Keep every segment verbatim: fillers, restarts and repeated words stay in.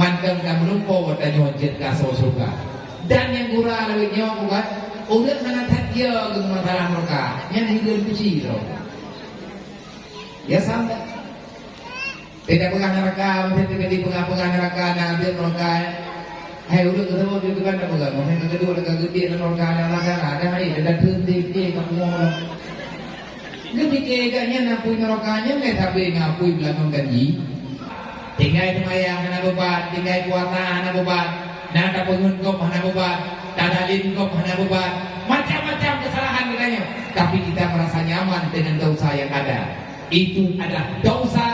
Mantong ka meulumpoe tanyoe jeuet keu asoe syeuruga. Dan nyang gura lagèe nyoe bukan, ureueng hana that jeuet keu masalah nuraka, nyan hireuen kuci droe. Ya sampai. Tidak peugah nuraka, mesti terjadi peugah-peugah nuraka, na jeuet nuraka. Hai ureueng keudroe, dia bukan tak peugah, mungkin keudroe dekat gede dan nuraka, nuraka, ada hari, ada tu, dia, dia, tak peugah. Geupike gobnyan apui nuraka nyan lé sabe ngon apui beulangong janji. Tinggai seumayang hana beubat, tinggai puasa hana beubat, na tapeungeut gob hana beubat, tadalin gob hana beubat, macam-macam kesalahan geutanyoe. Tapi kita merasa nyaman dengan dosa yang ada. Itu adalah dosa,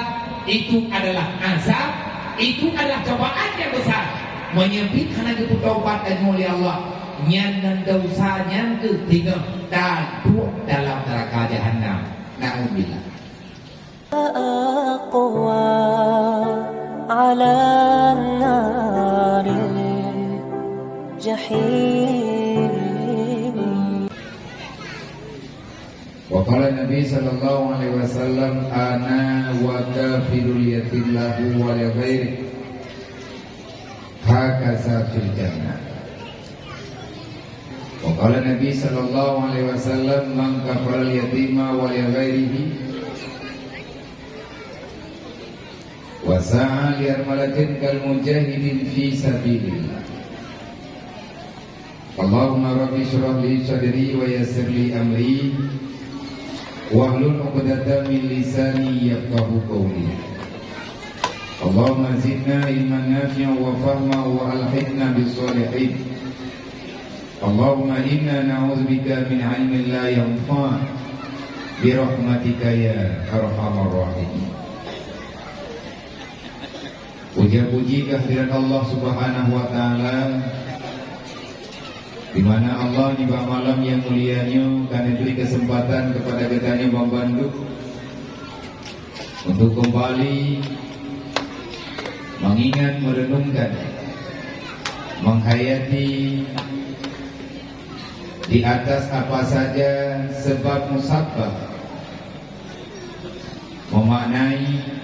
itu adalah azab, itu adalah cobaan yang besar. Meunyoe pih hana geupeutobat tanyoe lé Allah, nyan nan desya nyan keuh singoh taduek dalam neuraka jahanam. Na'udzubillah. أقوى على النار الجحيم. وقال النبي صلى الله عليه وسلم: أنا وكافل اليتيم له ولغيره هكذا في الجنة. وقال النبي صلى الله عليه وسلم: من كفل اليتيم ولغيره وسعى لأرملة كالمجاهد في سبيل الله. اللهم رب اشرح لي صدري ويسر لي أمري واحلل عقدة من لساني يفقهوا قولي. اللهم زدنا علما نافعا وفهما وألحقنا بالصالحين. اللهم إنا نعوذ بك من علم لا ينفع برحمتك يا أرحم الراحمين. Puja-puji kehadirat Allah Subhanahu wa Ta'ala, di mana Allah di bak malam yang mulia nyoe ka neubri kesempatan kepada geutanyoe banmandum untuk kembali mengingat, merenungkan, menghayati di atas apa saja sebab musabab, memaknai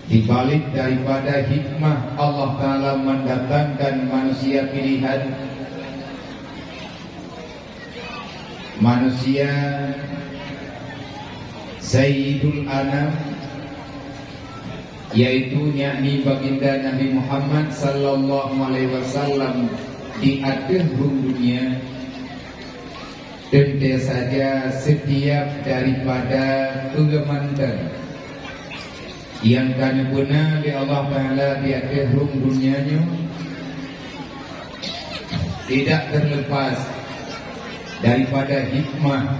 di balik daripada hikmah Allah Ta'ala mendatangkan manusia pilihan, manusia Sayyidul Anam, yaitu yakni Baginda Nabi Muhammad sallallahu alaihi wasallam di ateueh rhueng dunia, teuntée saja setiap daripada peue mantong nyang ka neubeuna lé Allah Ta'ala di ateueh rhueng dunia nyoe tidak terlepas daripada hikmah,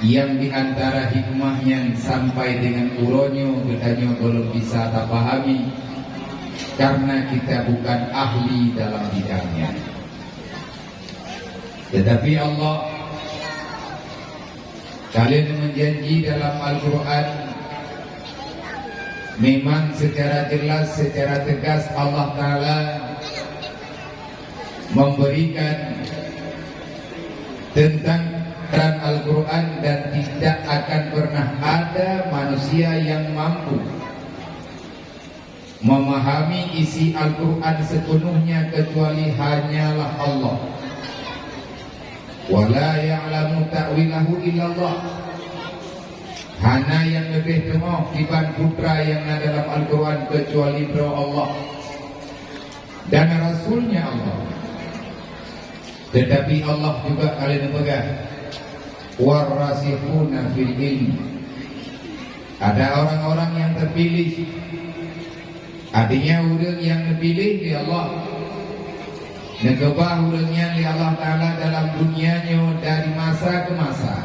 yang di antara hikmah nyan sampai dengan uroe nyoe geutanyoe gohlom bisa tapahami, karena kita bukan ahli dalam bidangnya. Tetapi Allah ka lheueh meujanji dalam Al-Quran, memang secara jelas, secara tegas Allah Ta'ala memberikan tentang Al-Quran dan tidak akan pernah ada manusia yang mampu memahami isi Al-Quran sepenuhnya kecuali hanyalah Allah. Wa la ya'lamu ta'wilahu illallah. Hana nyang leubeh teungoh kiban putra nyang na dalam Al-Quran kecuali droe Allah dan Rasul-Nya Allah. Tetapi Allah juga ka lheueh neupeugah, "Warasikhuna fil ilmi." Ada orang-orang yang terpilih. Artinya, ureueng nyang neupiléh lé Allah, neukeubah ureueng nyan lé Allah Ta'ala dalam dunia nyoe dari masa ke masa,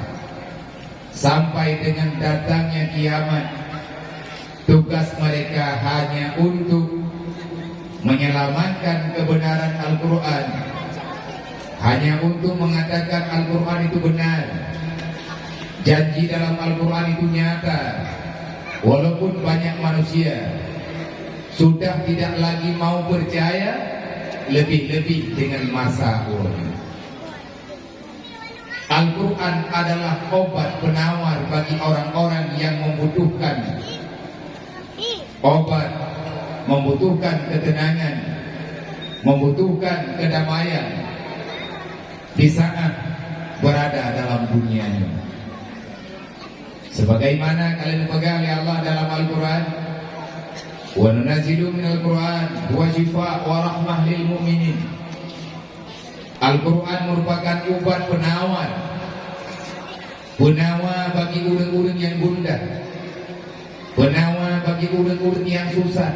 sampai dengan datangnya kiamat. Tugas mereka hanya untuk menyelamatkan kebenaran Al-Quran, hanya untuk mengatakan Al-Quran itu benar. Janji dalam Al-Quran itu nyata, walaupun banyak manusia sudah tidak lagi mau percaya, lebih-lebih dengan masa uroe nyoe. Al-Quran adalah obat penawar bagi orang-orang yang membutuhkan obat membutuhkan ketenangan, membutuhkan kedamaian di saat berada dalam dunia ini. Sebagaimana ka lheueh neupeugah lé Allah dalam Al-Quran, "Wa nunazzilu minal Quran huwa syifa wa rahmah lil mu'minin." Al-Quran merupakan ubat penawar, penawar bagi ureuëng-ureuëng nyang gundah, penawar bagi ureuëng-ureuëng nyang susah,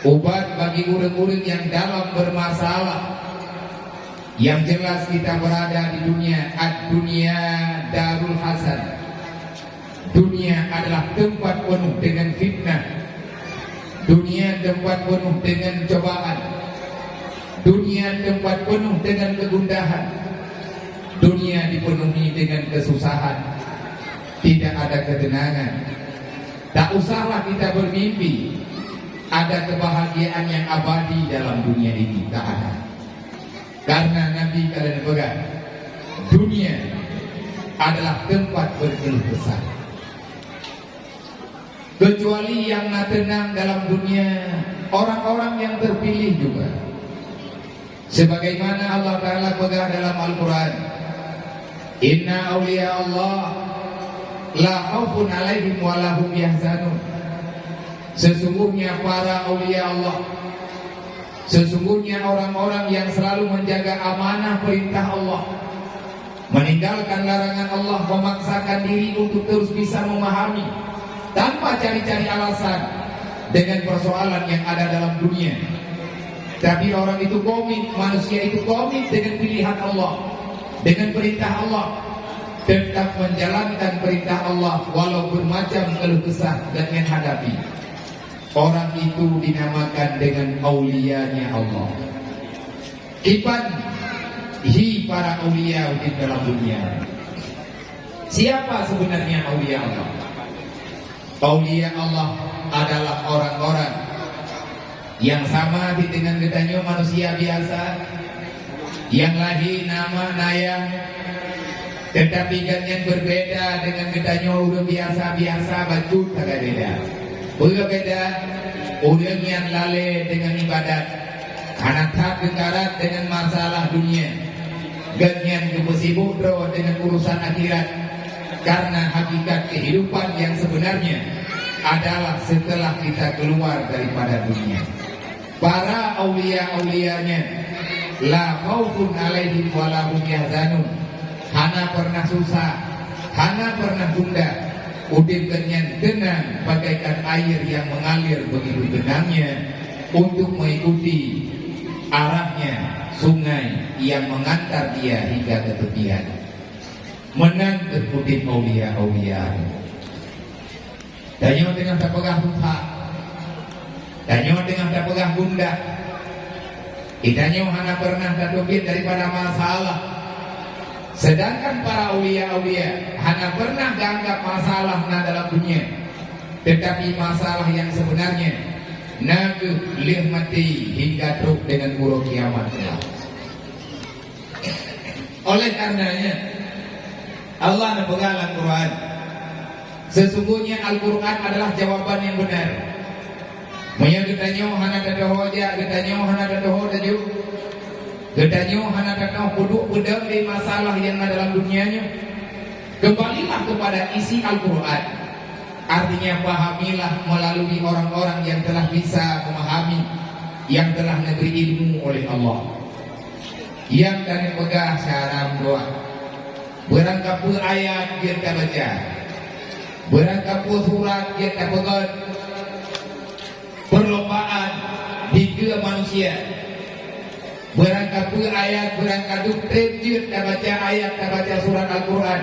ubat bagi ureuëng-ureuëng nyang dalam bermasalah. Yang jelas kita berada di dunia, ad-dunya darul hasan. Dunia adalah tempat penuh dengan fitnah. Dunia tempat penuh dengan cobaan. Dunia tempat penuh dengan kegundahan. Dunia dipenuhi dengan kesusahan. Tidak ada ketenangan. Tak usahlah kita bermimpi ada kebahagiaan yang abadi dalam dunia ini. Tak ada. Karena Nabi ka lheueh neupeugah, dunia adalah tempat berkeluh kesah. Kecuali yang na tenang dalam dunia, orang-orang yang terpilih juga. Sebagaimana Allah Ta'ala peugah dalam Al-Quran, "Inna awliya Allah la khaufun alaihim wa lahum yahzanun." Sesungguhnya para aulia Allah, sesungguhnya orang-orang yang selalu menjaga amanah perintah Allah, meninggalkan larangan Allah, memaksakan diri untuk terus bisa memahami tanpa cari-cari alasan dengan persoalan yang ada dalam dunia. Tapi orang itu komit, manusia itu komit dengan pilihan Allah, dengan perintah Allah, tetap menjalankan perintah Allah walau bermacam keluh kesah dan yang hadapi. Orang itu dinamakan dengan aulianya Allah. Kiban hi para aulia di dalam dunia. Siapa sebenarnya aulia Allah? Aulia Allah adalah orang-orang yang sama di dengan geutanyoe manusia biasa, yang lahé nama naya, tetapi gobnyan berbeda dengan geutanyoe ureuëng biasa-biasa bacut sagai beda. Beubeda, ureuëng nyang lalé dengan ibadat, hana that geukarat dengan masalah dunia. Gobnyan geupeusibuk droe dengan urusan akhirat, karena hakikat kehidupan yang sebenarnya adalah setelah kita keluar daripada dunia. Para aulia-aulia nyan, la khaufun alaihim wa lahum yahzanun, hana pernah susah, hana pernah gundah. Udeb gobnyan tenang bagaikan air yang mengalir begitu tenangnya untuk mengikuti arahnya sungai yang mengantar dia hingga ke tepian. Meunan keuh udeb aulia-aulia. Tanyoe teungoh tapeugah susah, tanyoe teungoh tapeugah gundah, geutanyoe hana pernah tateubiet daripada masalah. Sedangkan para aulia-aulia hana pernah geuanggap masalah na dalam dunia, tetapi masalah yang sebenarnya na keuh lheueh maté hingga trok dengan uroe kiamat kelak. Oleh karenanya, Allah neupeugah lam Quran, sesungguhnya Al-Quran adalah jawaban yang benar. Meunyoe geutanyoe hana tateuho jak, geutanyoe hana tateuho taju, geutanyoe hana tateuho peuduek peudong di masalah yang na dalam dunia nyoe, kembalilah kepada isi Al-Quran. Artinya, pahamilah melalui orang-orang yang telah bisa memahami, yang telah diberi ilmu oleh Allah. Nyang ka neupeugah syarat dua. Beurangkapeue ayat jeuet tabaca, beurangkapeue surat jeuet tapeugét, perlombaan dikeue manusia. Beurangkapeue ayat, beurangkapeue treb jeuet tabaca ayat, tabaca surat Al-Quran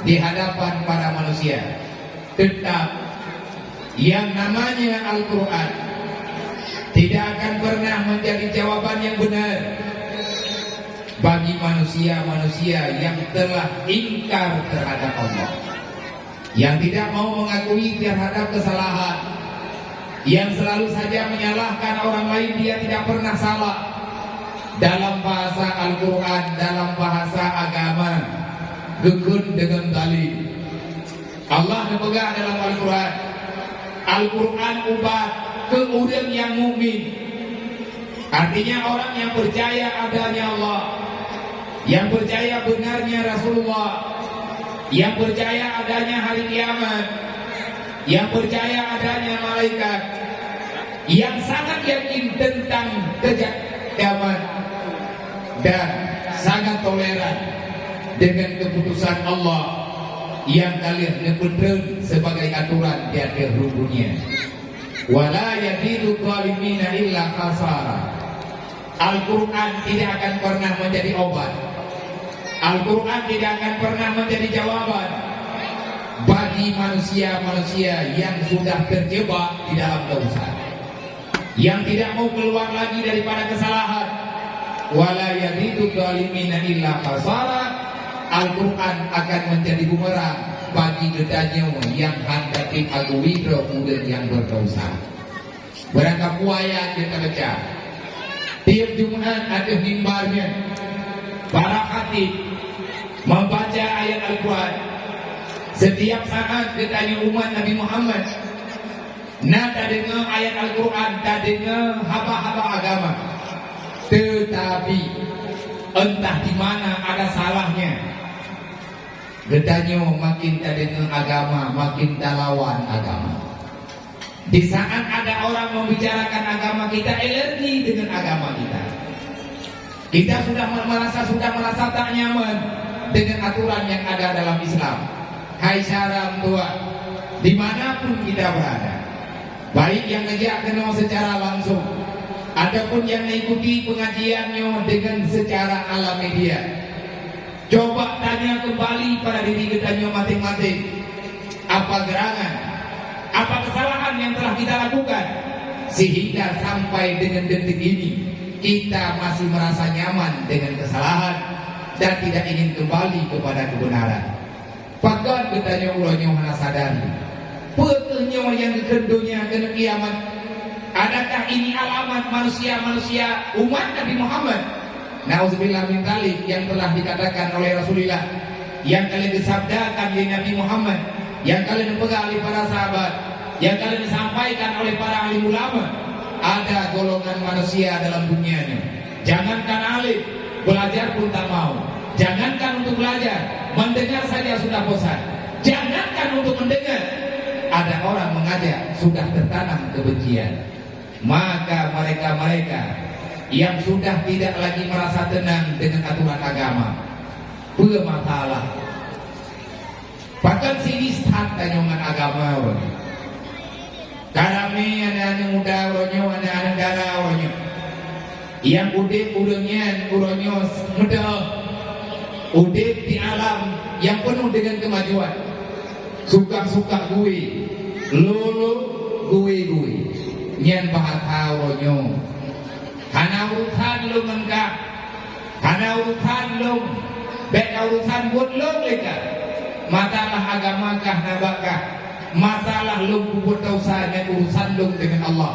di hadapan para manusia. Tetap, yang namanya Al-Quran tidak akan pernah menjadi jawaban yang benar bagi manusia-manusia yang telah ingkar terhadap Allah, yang tidak mau mengakui terhadap kesalahan, yang selalu saja menyalahkan orang lain, dia tidak pernah salah. Dalam bahasa Al-Quran, dalam bahasa agama, geukheun deungon zalim. Allah neupeugah dalam Al-Quran, Al-Quran ubat Ureuëng nyang mukmin, artinya orang yang percaya adanya Allah, yang percaya benarnya Rasulullah, yang percaya adanya hari kiamat, yang percaya adanya malaikat, yang sangat yakin tentang kejadian kiamat, dan sangat toleran dengan keputusan Allah yang ka lheueh neupeutreun sebagai aturan di ateueh rhueng dunia. "Wa la yazidu zalimina illa khasara." Al-Quran tidak akan pernah menjadi obat. Al-Quran tidak akan pernah menjadi jawaban bagi manusia-manusia yang sudah terjebak di dalam dosa, yang tidak mau keluar lagi daripada kesalahan. "Wa la yazidu zalimina illa khasara." Al-Quran akan menjadi bumerang bagi geutanyoe nyang hana teuakui droe ureuëng nyang berdosa. Barangkapeue ayat nyang tabaca. Tiep Jumat ateueh mimbar nyan, para khatib membaca ayat Al-Quran. Setiap saat geutanyoe umat Nabi Muhammad na tadeungoe ayat Al-Quran, tadeungoe haba-haba agama. Tetapi, entah di mana ada salahnya. Geutanyoe makin tadeungoe agama, makin talawan agama. Di saat ada orang membicarakan agama, kita alergi dengan agama kita. Kita sudah merasa, sudah merasa tak nyaman dengan aturan yang ada dalam Islam. Hai syedara meutuah, di mana pun kita berada, baik nyang neujak keunoe secara langsung ataupun nyang mengikuti pengajian nyoe dengan secara ala media, coba tanya kembali pada diri geutanyoe maséng-maséng, apa geurangan, apa kesalahan yang telah kita lakukan sehingga sampai dengan detik ini kita masih merasa nyaman dengan kesalahan dan tidak ingin kembali kepada kebenaran. Pakon geutanyoe uroe nyoe hana sadar? Peue kheueh nyoe nyang geukheun donya keuneuk kiamat? Adakah ini alamat manusia-manusia umat Nabi Muhammad? Nauzubillah min dzalik, yang telah dikatakan oleh Rasulullah, yang ka lheueh geusabdakan lé Nabi Muhammad, yang ka lheueh neupeugah lé para sahabat, yang ka lheueh neusampaikan oleh para alim ulama. Ada golongan manusia dalam dunia nyoe, jangankan alim, belajar pun tak mau. Jangankan untuk belajar, mendengar saja sudah bosan. Jangankan untuk mendengar, ada orang mengajak, sudah tertanam kebencian. Maka mereka-mereka yang sudah tidak lagi merasa tenang dengan aturan agama, peue masalah? Pakon siris that tanyoe ngon agama uroe nyoe? Ka ramé aneuk-aneuk muda uroe nyoe, aneuk-aneuk dara uroe nyoe. Nyang udeb ureuëng nyan uroe nyoe meudeuh, udeb di alam nyang peunoh deungon keumajuan. Suka-suka gui, lolo gui-gui. Nyan bahasa uroe nyoe. Hana urusan lôn ngon kah. Hana urusan lôn, bék ka urusan buet lôn lé kah. Masalah agama kah na bak kah. Masalah lôn peubuet desya nyan urusan lôn deungon Allah.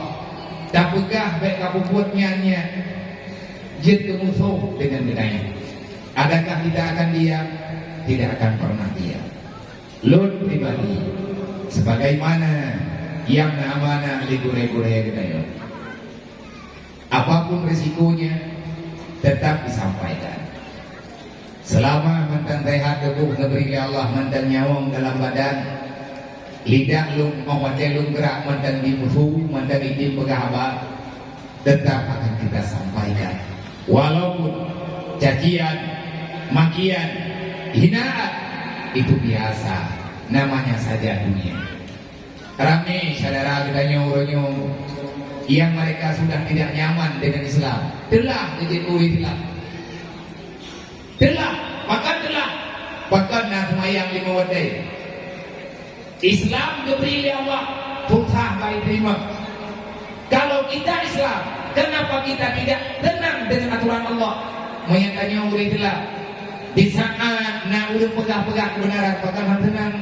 Tapeugah bék ka peubuet nyan-nyan, jeuet keu musoh deungon geutanyoe. Adakah kita akan diam? Tidak akan pernah diam. Lôn pribadi, sebagaimana nyang na amanah lé gurée-gurée geutanyoe. Apapun risikonya, tetap disampaikan. Selama mantong sehat tuboh neubri lé Allah, mantong nyawöng dalam badan, lidah lôn, óh watée lôn geurak mantong di musu, mantong item peugah haba, tetap akan kita sampaikan. Walaupun cacian, makian, hinaan, itu biasa, namanya saja dunia. Ramé syedara geutanyoe uroe nyoe nyang mereka sudah tidak nyaman dengan Islam. Teulah geujeuet ureuëng Islam. Teulah, pakon teulah? Pakon na seumayang lima watée. Islam geubri lé Allah, susah bak jiteurimong. Kalau kita Islam, kenapa kita tidak tenang dengan aturan Allah? Meunyo tanyoe ureuëng Islam, di saat na ureuëng peugah-peugah keubeunaran, pakon hana tenang?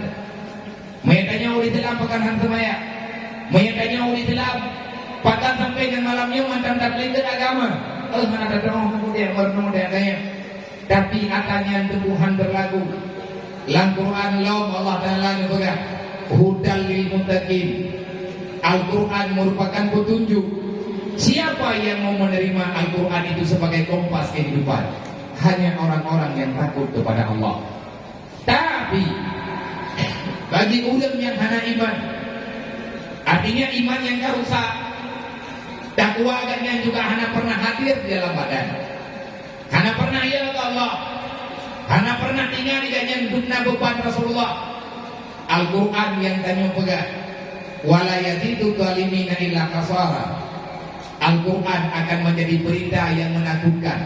Meunyo tanyoe ureuëng Islam pakon hana seumayang? Meunyo tanyoe ureuëng Islam pakon sampoe ngon malam nyoe mantong tapeulingkeut agama? Eh, hana tatu'oh meunudée, meunudée agama. Tapi ata nyan tuboh han beurlagu. Lam Quran lom Allah Taala neupeugah, "Hudal lil muttaqin." Al-Quran merupakan petunjuk. Siapa yang mau menerima Al-Quran itu sebagai kompas kehidupan? Hanya orang-orang yang takut kepada Allah. Tapi, bagi ureuëng nyang hana iman, artinya iman nyang ka rusak, takwa gobnyan juga hana pernah hadir di dalam badan. Hana pernah ya keu Allah. Hana pernah ingat gobnyan dum na beuban Rasulullah. Al-Quran nyang tanyoe peugah, "Wa la yazidu zalimina illa khasara." Al-Quran akan menjadi berita yang menakutkan.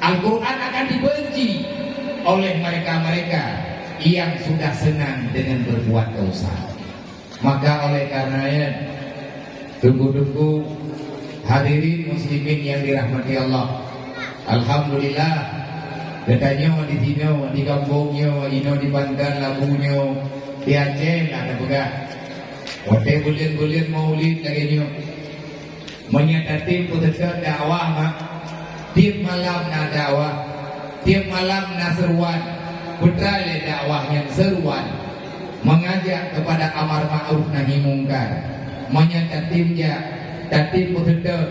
Al-Quran akan dibenci oleh mereka-mereka yang sudah senang dengan berbuat dosa. Maka oleh karena itu, teungku-teungku, hadirin muslimin yang dirahmati Allah, alhamdulillah, geutanyoe di sinoe, di gampông nyoe, inoe di Banten, Labu nyoe, di Aceh, na teupeugah. Watée buleuen-buleuen Maulid lagée nyoe, meunyoe tatem peuseutôt dakwah, mak, tieb malam na dakwah, tieb malam na seuruan, peutrai lé dakwah nyang seuruan, mengajak kepada amar ma'ruf nahi mungkar. Meunyoe tatem jak, tatem peuseutôt,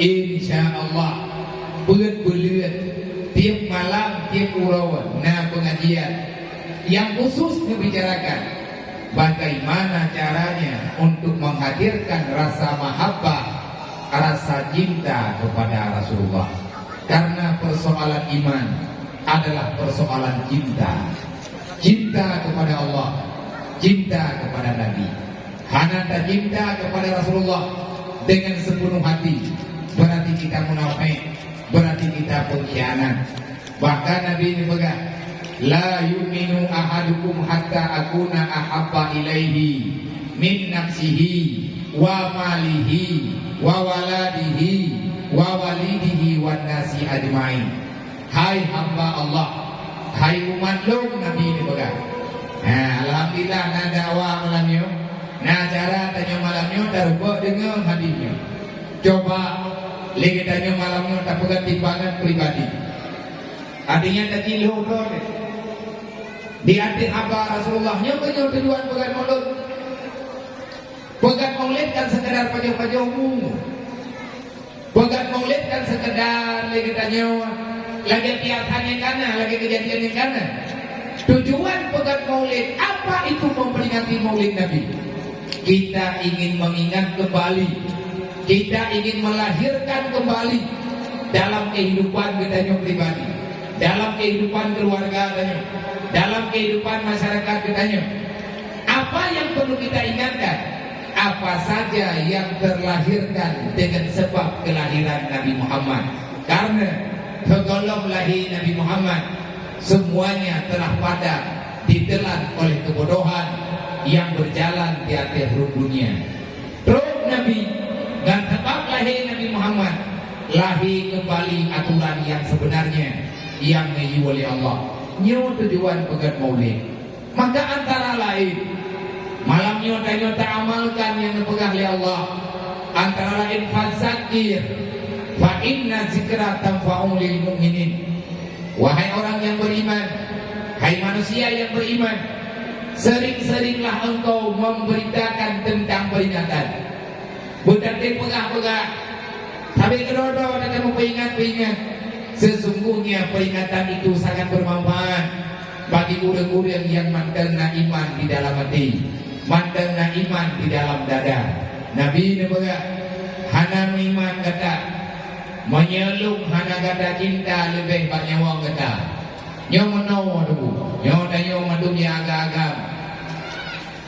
insya Allah, peuet buleuen, tieb malam, tieb uroe na pengajian nyang khusus geubicarakan bagaimana caranya untuk menghadirkan rasa mahabbah, rasa cinta kepada Rasulullah. Karena persoalan iman adalah persoalan cinta. Cinta kepada Allah, cinta kepada Nabi. Hana tacinta kepada Rasulullah dengan sepenuh hati, berarti kita munafik, berarti kita pengkhianat. Bahkan Nabi neupeugah, "La yu'minu ahadukum hatta akuna ahabba ilaihi min nafsihi wa malihi wa waladihi wa walidihi wan nasi ajmain." Hai hamba Allah, hai umat lôn, Nabi neupeugah. Ha, alhamdulillah na dakwah malam nyoe. Na acara tanyoe malam nyoe, tareubok deungoe hadis nyoe. Coba lé geutanyoe malam nyoe tapeugah timbangan pribadi. Artinya tadi lhôh droe di ateueh haba Rasulullah nyoe, keu nyoe tujuan peugah maulid. Peugah maulid kan sekedar pajoh-pajoh mu. Peugah maulid kan sekedar lé geutanyoe lagée biasa nyang kana, lagée keujadian nyang kana. Tujuan peugah maulid, apa itu memperingati maulid Nabi? Kita ingin mengingat kembali, kita ingin melahirkan kembali dalam kehidupan geutanyoe pribadi, dalam kehidupan keluarga tanyoe, dalam kehidupan masyarakat geutanyoe. Apa yang perlu kita ingatkan? Apa saja yang terlahirkan dengan sebab kelahiran Nabi Muhammad? Karena sebelum lahir Nabi Muhammad, semuanya telah padam ditelan oleh kebodohan yang berjalan di atas rumputnya. Trok Nabi, ngon sabab lahé Nabi Muhammad, lahé keumbali atoran nyang seubeunarnya nyang neuyue lé Allah. Nyoe tujuan peugét Maulid. Maka antara laén, malam nyoe tanyoe taamalkan nyang neupeugah lé Allah, antara laén, "Fadzakir, fa inna dzikra tanfa'u lil mu'minin." Wahai orang yang beriman, hai manusia yang beriman, sering-seringlah engkau memberitakan tentang peringatan. Bukan teupeugah-peugah, tapi keudroe-droe teuka meupeuingat-peuingat. Sesungguhnya peringatan itu sangat bermanfaat bagi ureuëng-ureuëng nyang mantong na iman di dalam até, mantong na iman di dalam dada. Nabi neupeugah, "Hana meuiman gata, meunyoe lôn hana gata cinta leubeh bak nyawöng gata." Nyoe meunoe teungku, nyoe tanyoe mandum nyang agam-agam.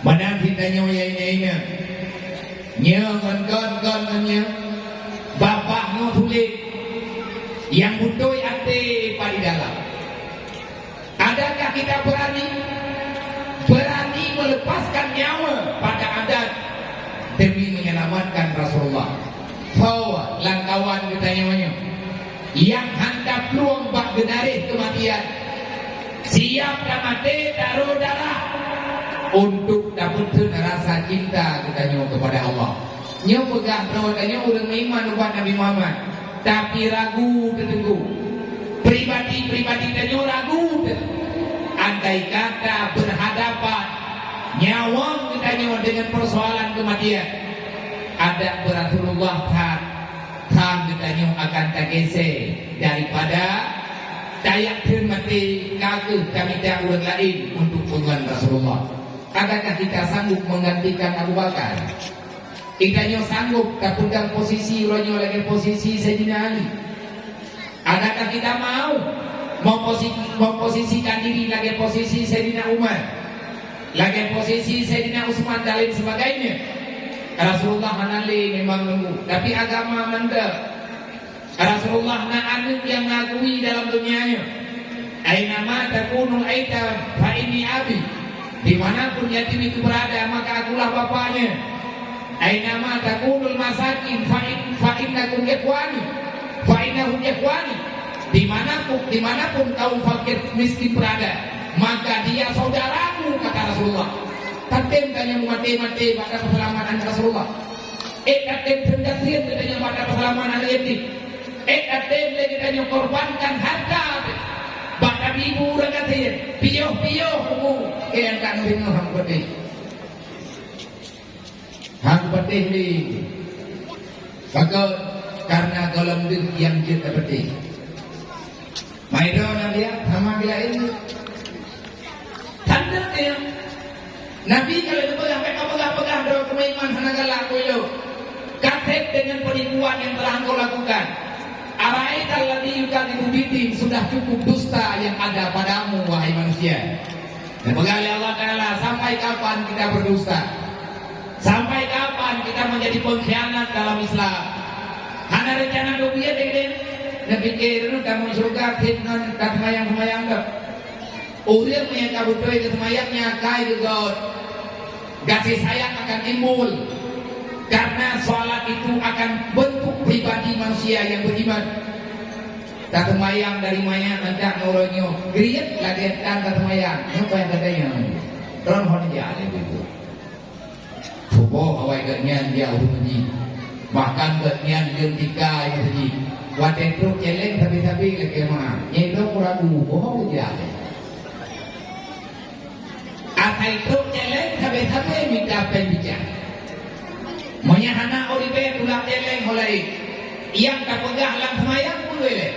Meunan cit tanyoe nyang inong-inong. Nyoe ngon kon-kon ngon nyoe, babah nyoe sulet, nyang beutôi até pat di dalam. Adakah kita berani, berani melepaskan nyawa pada adat demi menyelamatkan Rasulullah? Soe lam kawan geutanyoe nyoe nyang hantom plueng bak geunaréh keumatian, siap tamaté taroh darah untuk tapeutheun rasa cinta geutanyoe keupada Allah. Nyoe peugah droe tanyoe ureuëng meuiman ubak Nabi Muhammad, tapi ragu teuh teungku. Pribadi-pribadi tanyoe ragu teuh. Andai kata berhadapan nyawöng geutanyoe dengan persoalan keumatian, Adat beurasulullah that, tham geutanyoe akan tagese daripada tajak theun maté ka kheueh tamita ureuëng laén untuk peungon Rasulullah. Adakah kita sanggup menggantikan Abu Bakar? Geutanyoe sanggup tapeugah posisi uroe nyoe lagée posisi Saidina Ali? Adakah kita mau memposi-, memposisikan diri lagée posisi Saidina Umar, lagée posisi Saidina Utsman dan lain sebagainya? Rasulullah hana lé memang nunggu, tapi agama mandek. Rasulullah na aneuëk nyang na gui dalam dunia nyoe. Ainama takunu aitam fa inni abi. Dimanapun yatim itu berada, maka akulah bapaknya. Ainama takunul masakin fa in-, fa innakum ikhwani. Fa innahum ikhwani. Dimanapun, dimanapun kaum fakir miskin berada, maka dia saudaraku, kata Rasulullah. Tatem tanyoe maté-maté bak keselamatan Rasulullah. Eh, tatem teundatrian geutanyoe bak keselamatan yatim. Eh, tatem lé geutanyoe korbankan harta bak tabi ibu ureuëng gasien. Piôh-piôh buku ke yang tak ngedeungoe hang peudeh. Hang peudeh lé. Pakon? Karena gohlom deuh nyang jeuet tapeudeh. Maidro Nabi ya, sama bila ini. Tanda dia. Nabi kalau dipeugah, mereka peugah-peugah droe keumaingan hana galak kuilo. Katet dengan penipuan yang telah engkau lakukan. Araita alladzi yukadzibu biddin, sudah cukup dusta yang ada padamu, wahai manusia. Dipeugah oleh Allah Taala, sampai kapan kita berdusta? Sampai kapan kita menjadi pengkhianat dalam Islam? Hana rencana dubiet deh, deh. Neupike dulu kamoe syurga, sit ngon ka seumayang-seumayang tu. Ureuëng nyang ka beutôi keu seumayang nyan akai geugot. Gaséh sayang akan timbul. Karena salat itu akan bentuk pribadi manusia yang beriman. Taseumayang dari manyak antak ngon uroe nyoe. Kriet lagée tan taseumayang. Nyoe payah geutanyoe. Droeneuh hon jak lé beutôi. Suboh awai geuhnyan jak u meuseujid. Bahkan geuhnyan jeuem tika i meuseujid. Watée trok céléng sabe-sabe lakée meu'ah. Nyan lôn ragu, boh jak. Asai trok céléng sabe-sabe mita péng bijak. Meunyo hana uribée tulak céléng ho laén. Nyang tapeugah lam seumayang peue lé?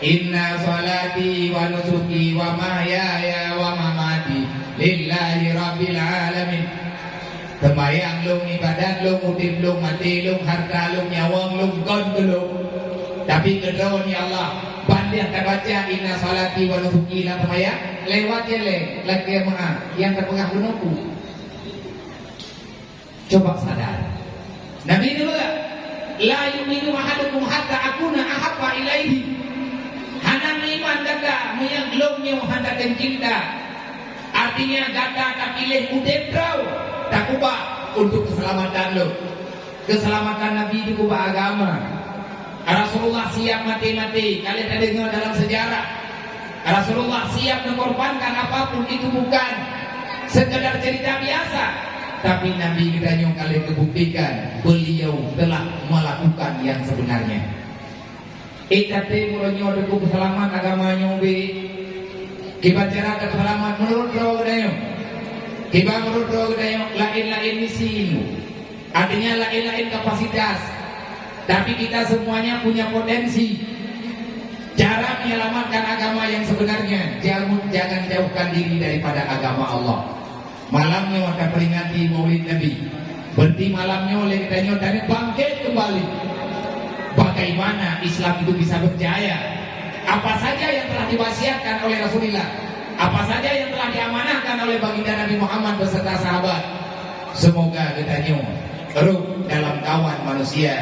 Inna sholati wa nusuki wa mahyaya wa mamati lillahi rabbil alamin. Seumayang lôn, ibadat lôn, udeb lôn, maté lôn, harta lôn, nyawöng lôn, kon keu lôn. Tapi keu droeneuh ya Allah, ban lheueh tabaca inna sholati wa nusuki lam seumayang, lewat céléng, lakée meu'ah, nyang tapeugah bunoe peue? Coba sadar. Nabi geupeugah, "La yu'minu ahadukum hatta akuna ahabba ilaihi." Hana meuiman gata meunyo lôn nyoe hana tatem cinta. Artinya gata tapiléh udeb droe, takubah untuk keuseulamatan lôn. Keuseulamatan Nabi dikeubah agama. Rasulullah siap maté-maté, ka lheueh tadeungoe dalam sejarah. Rasulullah siap mengorbankan apapun, itu bukan sekedar cerita biasa. Tapi Nabi geutanyoe ka lheueh geubuktikan beliau telah melakukan yang sebenarnya. Eh, tapi meunyoe dikeue peuseulamat agama nyoe bèk. Kiban cara tapeusalamat meunurot droe geutanyoe. Kiban meunurot droe geutanyoe laén-laén misi ilmu. Artinya laén-laén kapasitas. Tapi kita semuanya punya potensi. Cara menyelamatkan agama yang sebenarnya, jangan, jangan jauhkan diri daripada agama Allah. Malam nyoe taperingati Maulid Nabi. Berarti malam nyoe lé geutanyoe taneuk bangkit kembali. Bagaimana Islam itu bisa berjaya? Apa saja yang telah diwasiatkan oleh Rasulullah? Apa saja yang telah diamanahkan oleh Baginda Nabi Muhammad beserta sahabat? Semoga geutanyoe rhot dalam kawan manusia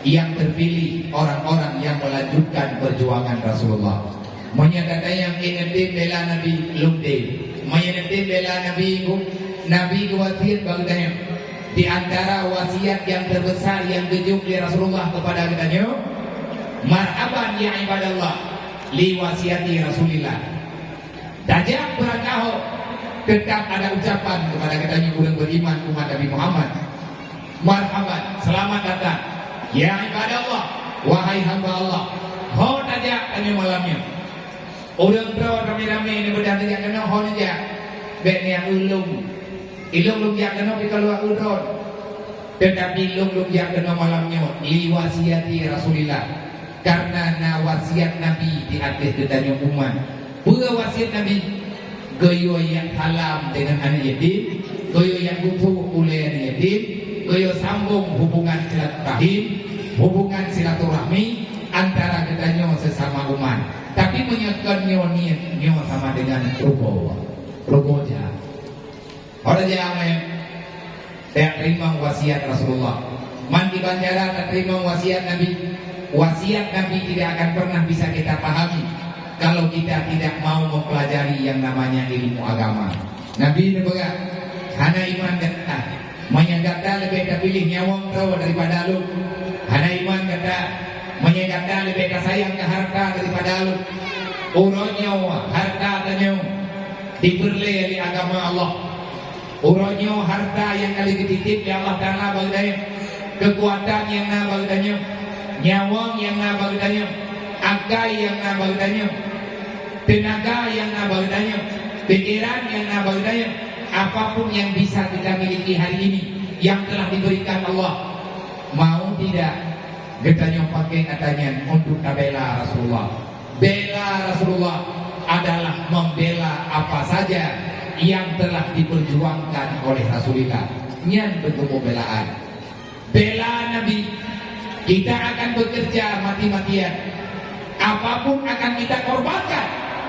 yang terpilih, orang-orang yang melanjutkan perjuangan Rasulullah. Meunyoe gata nyang ineutem bela Nabi, lôn tem. Meunyoe neutem bela Nabi, Nabi geuwasiet bak geutanyoe. Di antara wasiat yang terbesar yang geujok lé Rasulullah kepada geutanyoe, "Marhaban ya ibadallah, li wasiati Rasulillah." Tajak beurangkaho, teutap ada ucapan kepada geutanyoe ureuëng beriman umat Nabi Muhammad. Marhaban, selamat datang. Ya ibadallah, wahai hamba Allah. Ho tajak tanyoe malam nyoe. Ureuëng droe ramé-ramé neubeudah neujak keunoe ho neujak. Bèk neujak ulôn. Ilôn lôn jak keunoe pih ka luwa udon. Teutapi lôn lôn jak keunoe malam nyoe li wasiati Rasulillah, kareuna na wasiat Nabi di ateueh geutanyoe umat. Peue wasiat Nabi? Geuyue jak salam deungon aneuk yatim, geuyue jak geutoh ulée aneuk yatim, geuyue sambong hubungan silaturahim, hubungan silaturahmi antara geutanyoe sesama umat. Tapi meunyoe kon nyoe niet, nyoe sama dengan rugoe. Rugoe jak. Orang jamé, tak teurimong wasiat Rasulullah. Man kiban cara tak teurimong wasiat Nabi. Wasiat Nabi tidak akan pernah bisa kita pahami kalau kita tidak mau mempelajari yang namanya ilmu agama. Nabi neupeugah, "Hana iman gata, meunyoe gata leubeh tapiléh nyawöng droe daripada lôn. Hana iman gata, meunyoe gata leubeh tasayang keu hareuta daripada lôn." Uroe nyoe hareuta tanyoe dipeureulée lé agama Allah. Uroe nyoe hareuta nyang ka lheueh geutitép lé Allah Taala bak geutanyoe, keukuatan nyang na bak geutanyoe, nyawöng nyang na bak geutanyoe, akai nyang na bak geutanyoe, teunaga nyang na bak geutanyoe, pikeran nyang na bak geutanyoe, apapun yang bisa kita miliki hari ini yang telah diberikan Allah, mau tidak geutanyoe pakai ata nyan untuk tabela Rasulullah. Bela Rasulullah adalah membela apa saja yang telah diperjuangkan oleh Rasulullah. Nyan bentuk pembelaan. Bela Nabi, kita akan bekerja mati-matian. Apapun akan kita korbankan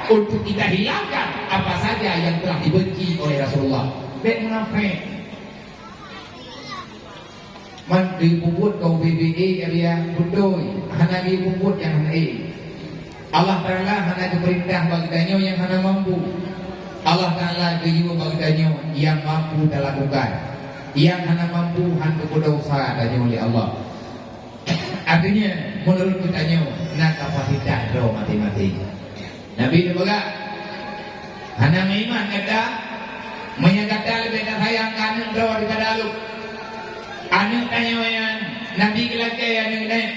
untuk kita hilangkan apa saja yang telah dibenci oleh Rasulullah. Bék munafék. Man geupeubuet keu B B E, ya, beutôi, hana geupeubuet nyang hana ék. Allah Taala hana geupeurintah bak geutanyoe nyang hana mampu. Allah Taala geuyue bak geutanyoe nyang mampu talakukan. Nyang hana mampu han geupeudosa tanyoe lé Allah. Artinya, menurut geutanyoe na kapasitas droe maséng-maséng. Nabi neupeugah, "Hana meuiman gata, meunyoe gata leubeh tasayang keu aneuk droe daripada lôn." Aneuk tanyoe nyan, Nabi geulakée aneuk nyan.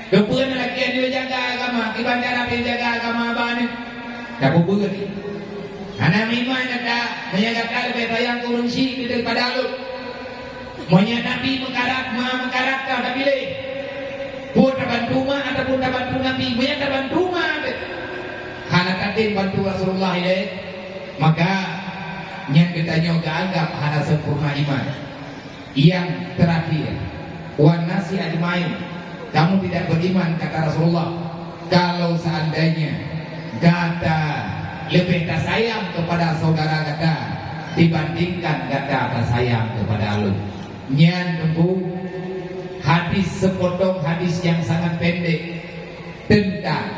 Keupeue neulakée neujaga agama, kiban cara neujaga agama bak aneuk? Tapeubeuet. "Hana meuiman gata, meunyoe gata leubeh sayang keu ureuëng syik daripada lôn." Meunyoe Nabi meukarat, ma meukarat ka tapiléh. Peue tabantu ma ataupun tabantu Nabi? Meunyoe tabantu ma, hana tatem bantu Rasulullah ilée, maka nyan geutanyoe geuanggab hana sempurna iman. Yang terakhir, "Wan nasi ajmain." Kamu tidak beriman, kata Rasulullah, kalau seandainya gata leubeh tasayang kepada saudara gata dibandingkan gata tasayang kepada lôn. Nyan teungku hadis, sepotong hadis yang sangat pendek tentang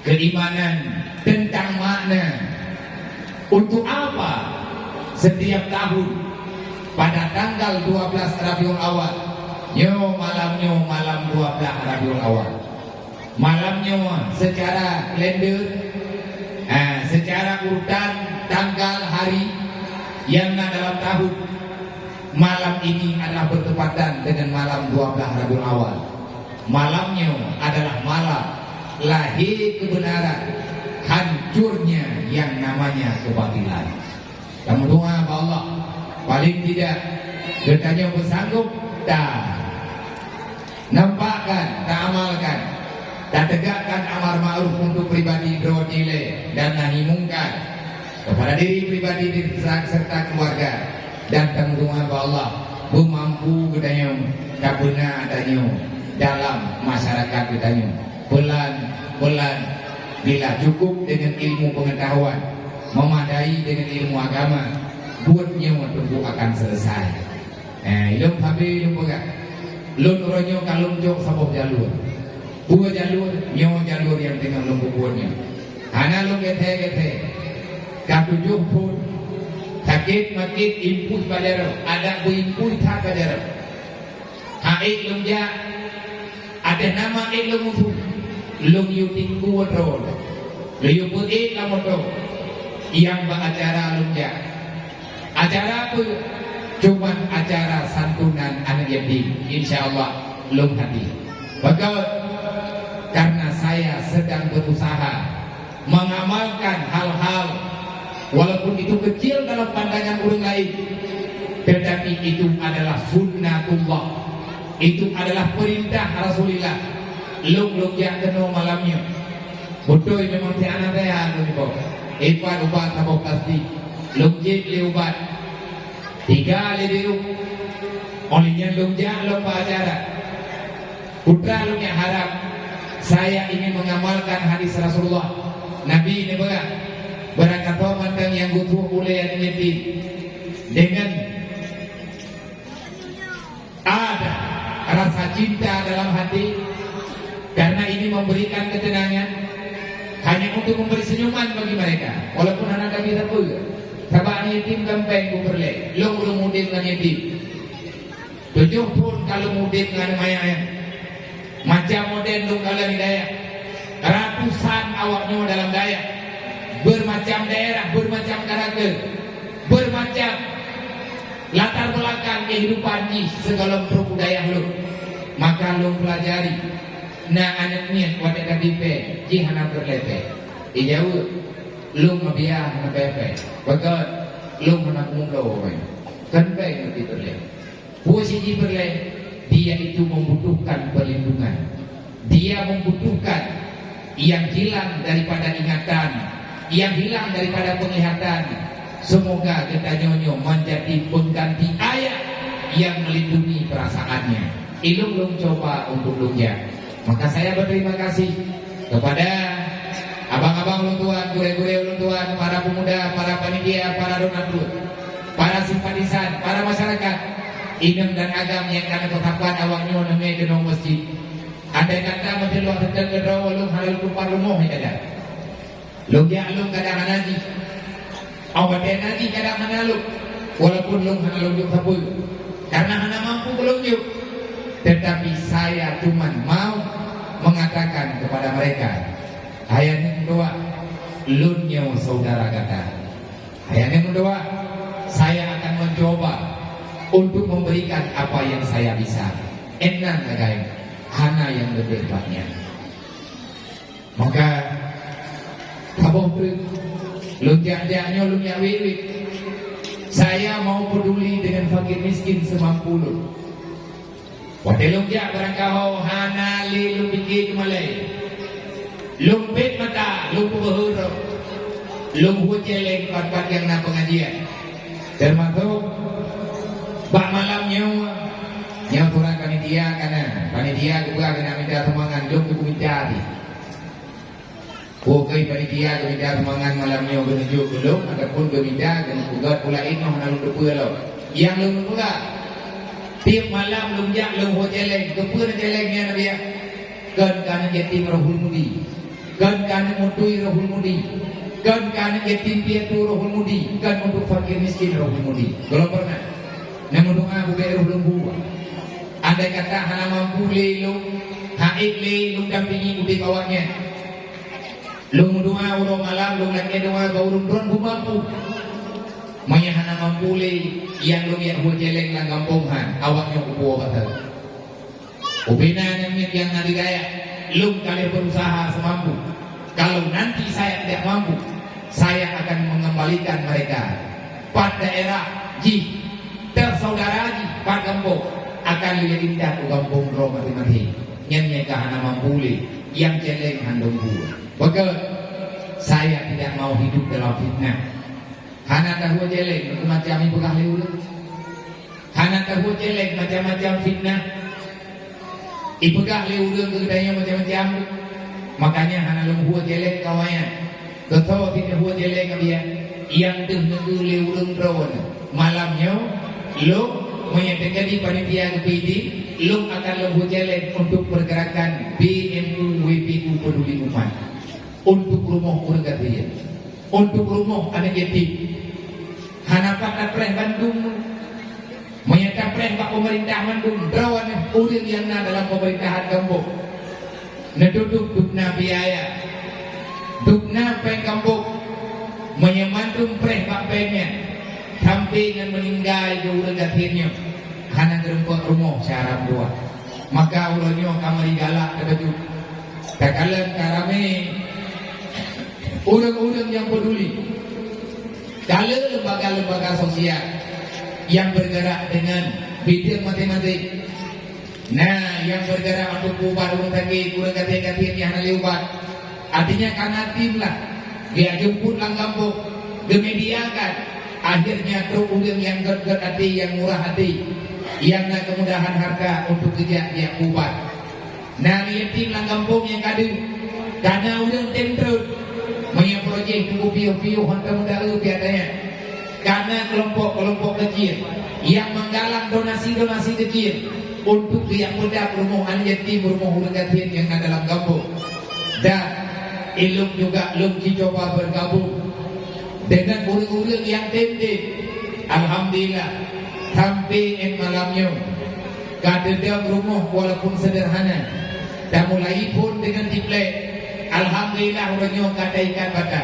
keimanan, tentang makna. Untuk apa setiap tahun pada tanggal dua belas Rabiul Awal, nyoe malam nyoe malam dua belas Rabiul Awal. Malam nyoe secara kalender, eh, secara urutan tanggal hari yang na dalam tahun, malam ini adalah bertepatan dengan malam dua belas Rabiul Awal. Malam nyoe adalah malam lahé kebenaran, hancurnya yang namanya kebatilan. Tameudoa bak Allah, paling tidak geutanyoe beusanggob ta nampakkan, ta amalkan, ta tegakkan amar ma'ruf untuk pribadi droe ilée dan nahi mungkar kepada diri pribadi serta keluarga, dan tameudoa bak Allah beumampu geutanyoe tapeuna tanyoe dalam masyarakat geutanyoe. Pelan-pelan, bila cukup dengan ilmu pengetahuan, memadai dengan ilmu agama, buet nyoe teungku akan selesai. Eh, ilôn sabe lôn peugah. Lôn uroe nyoe ka lôn jok saboh jalur. Dua jalur, nyoe jalur nyang teungoh lôn peubuet nyoe. Hana lôn gét-gét. Ka tujoh phon. Sakét makét impui bak jaroe, adak beu impui that bak jaroe. Ha ék lôn jak, ateueh nama ék lôn musoh, lôn yue tingkue droe, lôn yue peuék lam moto, nyang bak acara lôn jak. Acara peue? Cuman acara santunan aneuk yatim. Insya Allah lôn hadir. Pakon? Karena saya sedang berusaha mengamalkan hal-hal walaupun itu kecil dalam pandangan ureuëng lain. Tetapi itu adalah sunnatullah. Itu adalah perintah Rasulullah. Lôn, lôn jak keunoe malam nyoe. Beutôi memang tiada daya lôn iboh. Ipat ubat saboh plastik. Lôn jép lé ubat. Tiga lé biru. Oleh nyan lôn jak lôn bak acara. Putra lôn nyang harab, saya ingin mengamalkan hadis Rasulullah. Nabi neupeugah, "Beurangkasoe mantong nyang geutuek ulée aneuëk yatim." Dengan ada rasa cinta dalam hati, karena ini memberikan ketenangan, hanya untuk memberi senyuman bagi mereka, walaupun hana ka bisa peue. Sabab aneuëk yatim kan péng beupeureulee, lôn ureuëng udeb ngon yatim. Tujoh thon ka lôn udeb ngon manyang nyan. Macam model lôn kalon di dayah. Ratusan awaknyoe dalam dayah. Bermacam daerah, bermacam karakter, bermacam latar belakang kehidupan jih sigohlom peuruku dayah lôn. Maka lôn pelajari. Na aneuëk miet watée ka bipée, jih hana peureulée péng. Ijaweueb, "Lôn mabiah hana péng-péng. Beugét, lôn hana peumulo péng." Kan péng meuti peureulée. Peue siji peureulée, dia itu membutuhkan perlindungan. Dia membutuhkan yang hilang daripada ingatan, yang hilang daripada penglihatan. Semoga geutanyoe nyoe menjadi pengganti ayah yang melindungi perasaannya. Ilôn lôn coba untuk lôn jak. Maka saya berterima kasih kepada abang-abang ulôn tuan, gurée-gurée ulôn tuan, para pemuda, para panitia, para donatur, para simpatisan, para masyarakat, inong dan agam nyang ka neupeusapat awaknyoe neumé keunoe masjid. Andai kata meuteulok teuteuk keudroe lôn hana lôn tumpah rumoh nyang gadang. Lôn jak lôn kadang hana jih. Óh watée na jih kadang hana lôn. Walaupun lôn hana lôn jok sapeue. Karena hana mampu keu lôn jok. Tetapi saya cuman mau mengatakan kepada mereka, "Hai aneuëk meutuah, lôn nyoe saudara gata. Hai aneuëk meutuah, saya akan mencoba untuk memberikan apa yang saya bisa." Enang sagai, hana nyang leubeh bak nyan. Maka, saboh treuk, lôn jak-jak nyoe lôn jak wét-wét. Saya mau peduli dengan fakir miskin semampu lôn. Watée lôn jak barangkaho hana lé lôn pike keumalée. Lôn pet mata, lôn peubeuhe droe. Lôn hue céléng pat-pat nyang na pengajian. Teumasok bak malam nyoe, nyoe surat panitia ka na. Panitia geupeugah keuneuk mita sumbangan, lôn keuh mita jih. Peue keuh panitia geumita sumbangan malam nyoe geuneuk jok keu lôn ataupun geumita keuneuk peugöt pula inoe hana lôn teupeue lom. Nyang lôn peugah, tiep malam lôn jak lôn hue céléng, keupeue na céléng nyan, Abiya? Kon keuneuk yatim Rohul Mudi, kon keuneuk meutui Rohul Mudi, kon keuneuk yatim piatu Rohul Mudi, kon untuk fakir miskin Rohul Mudi. Gohlom pernah neumeudoá bubé roh lôn buwa. Andai kata hana mampu lé lôn, hana ék lé lôn dampingi udeb awaknyan. Lôn meudoá uroe malam, lôn lakée doá bak ureuëng droen beumampu. Meunyoe hana mampu lé, nyang lôn jak hue céléng lam gampông han, awaknyoe kupuwoe bak saboh. Ubena nyang miet nyang na di dayah, lôn ka lheueh berusaha semampu. Kalau nanti saya tidak mampu, saya akan mengembalikan mereka. Pat daerah jih, teusaudara jih, pat gampông, akan lôn intat u gampông droe maté-maté. Nyan nyang ka hana mampu lé, nyang céléng han lôn bu. Beugét, saya tidak mau hidup dalam fitnah. Hana tahue céléng, macam-macam ipeugah lé ureuëng. Hana tahue céléng, macam-macam fitnah. Ipeugah lé ureuëng keu geutanyoe macam-macam. Makanya hana lôn hue céléng kawan nyan. Keu soe sit hue céléng, Abiya? Nyang deuh neugeu lé ureuëng droe nyoe. Malam nyoe, lôn, meunyoe teujadi panitia geupeu idin, lôn akan lôn hue céléng untuk pergerakan B M U W P U Peduli Umat. Untuk rumoh ureuëng gasien. Untuk rumoh aneuëk yatim. Hana pat tapreh bandum. Meunyoe tapreh bak peumeurintah mandum, droeneuh ureuëng nyang na dalam peumeurintahan gampông. Neututôp dubna biaya. Dubna péng gampông. Meunyoe mandum preh bak péng nyan, sampoe ngon meuninggai keu ureuëng gasien nyoe, hana geurumpok rumoh syara dua. Maka uroe nyoe ka meuri galak teuh bacut. Takalon ka ramé ureuëng-ureuëng nyang peuduli. Ka le lembaga-lembaga sosial, Yang bergerak dengan bidang masing-masing. Nah, yang bergerak untuk ubat ureuëng sakét, ureuëng gasien-gasien nyang hana lé ubat. Artinya, ka na tim lah. Geujak jemput lam gampông, geumediakan. Akhirnya, trok ureuëng nyang gét-gét até, nyang murah até, nyang na kemudahan harta untuk geujak, geujak ubat. Na yatim lam gampông nyang ka deuh, ka na ureuëng tem treun. Meunyoe projek tuboh piôh-piôh hantom meudaeu piadanya. Ka na kelompok-kelompok kecil nyang menggalang donasi-donasi kecil untuk geujak peudap rumoh aneuk yatim, rumoh ureuëng gasien nyang na dalam gampông. Dan ilong juga lôn jicoba bergabung dengan ureuëng-ureuëng nyang tem-tem. Alhamdulillah, sampai ngon malam nyoe ka teudong rumoh walaupun sederhana. Tamulai phon dengan triplek. Alhamdulillah, uroe nyoe ka taikat bata.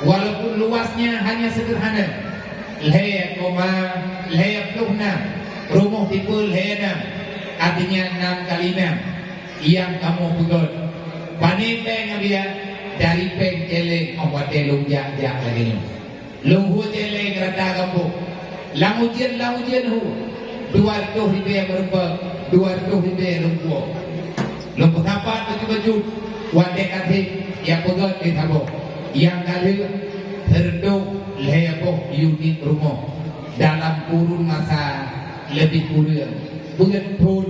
Walaupun luasnya hanya sederhana, lhée koma lhée ploh nam, rumoh tipe lhée nam, artinya enam kali enam. Nyang kamoe peugét, pané péng, Abiya? Dari péng céléng, óh watée lôn jak-jak lagée nyoe. Lôn hue céléng rata gampông. Lam ujeuen, lam ujeuen hue. Dua reutôh ribée meurumpok, dua reutôh ribée lôn puwoe. Lôn peusapat bacut-bacut, watée ka treb, nyang peugét lé saboh. Nyang ka lheueh, sireutôh lhée boh unit rumoh dalam kurun masa leubeh kureueng peuet thon.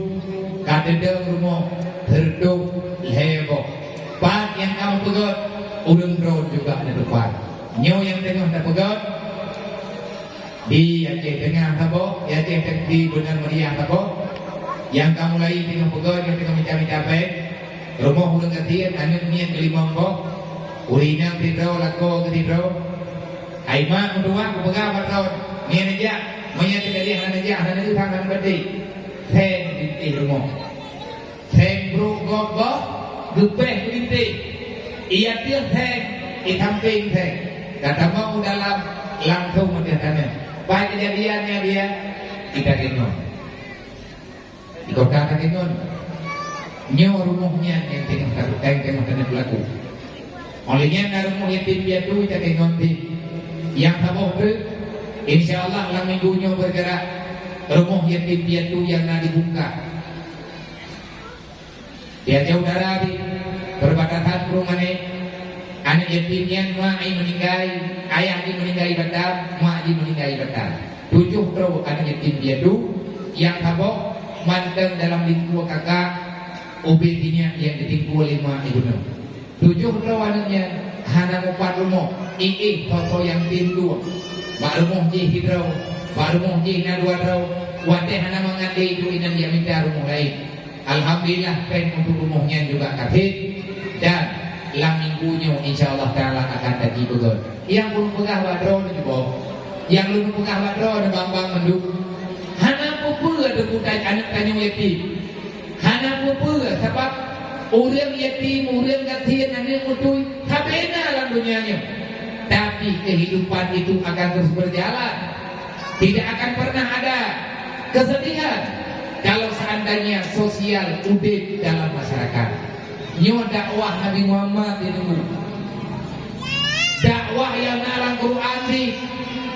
Ka teudong rumoh sireutôh lhée boh. Pat nyang ka meupeugét, ureuëng droe juga na teupat. Nyoe nyang teungoh tapeugét, di Aceh Teungoh saboh, di Aceh Teungoh, di Beunan Meriah saboh. Nyang ka mulai teungoh peugét, nyang teungoh mita-mita péng. Rumoh ureuëng gasien, aneuk miet keulimong boh. Ureuëng inong sidroe, lakoe keu sidroe. Hai mak, meutuah kupeugah bak droe, nyan jak, meunyo teuka jih hana jak, hana neueu that, hana baté. Seng bintéh rumoh. Seng brok gob boh, geupéh bintéh. Iya piôh seng, i sampéng seng. Ka tamong u dalam, langsong ateueh taneuh. Pai keujadian nyan dia, kita gendong. Di kota Takengon. Nyoe rumoh nyan nyang teungoh ta-, nyang teungoh taneuk laku. Óh lheueh nyan na rumoh yatim piatu di Takengon pih. Nyang saboh treuk, insya Allah lam minggu nyoe bergerak rumoh yatim piatu nyang na di Bungkah. Di Aceh Utara di perbatasan Krueng Manéh, aneuk yatim nyan mak jih meuninggai, ayah jih meuninggai Batam, mak jih meuninggai Batam. Tujoh droe aneuk yatim piatu, nyang saboh mantong dalam lingkue kakak, ubé sinyak nyang geutingkue lé mak ibunoe. Tujoh droe aneuk nyan hana mupat rumoh, éh-éh soe-soe nyang tem dua. Bak rumoh jih sidroe, bak rumoh jih na dua droe, watée hana mangat lé iduek inan jak mita rumoh laén. Alhamdulillah, péng untuk rumoh nyan juga ka treb, dan lam minggu nyoe insya Allah Taala akan taji beugét. Nyang ulôn peugah bak droeneuh cuba, nyang lôn peugah bak droeneuh bang-bang mandum, hana peue-peue teupeue aneuk tanyoe yatim. Hana peue-peue, sabab ureuëng yatim, ureuëng gasien, aneuk beutôi, sabé na lam donya nyoe. Tapi kehidupan itu akan terus berjalan. Tidak akan pernah ada kesedihan kalau seandainya sosial udeb dalam masyarakat. Nyoe dakwah Nabi Muhammad di nunggu. Dakwah nyang na lam Quran di,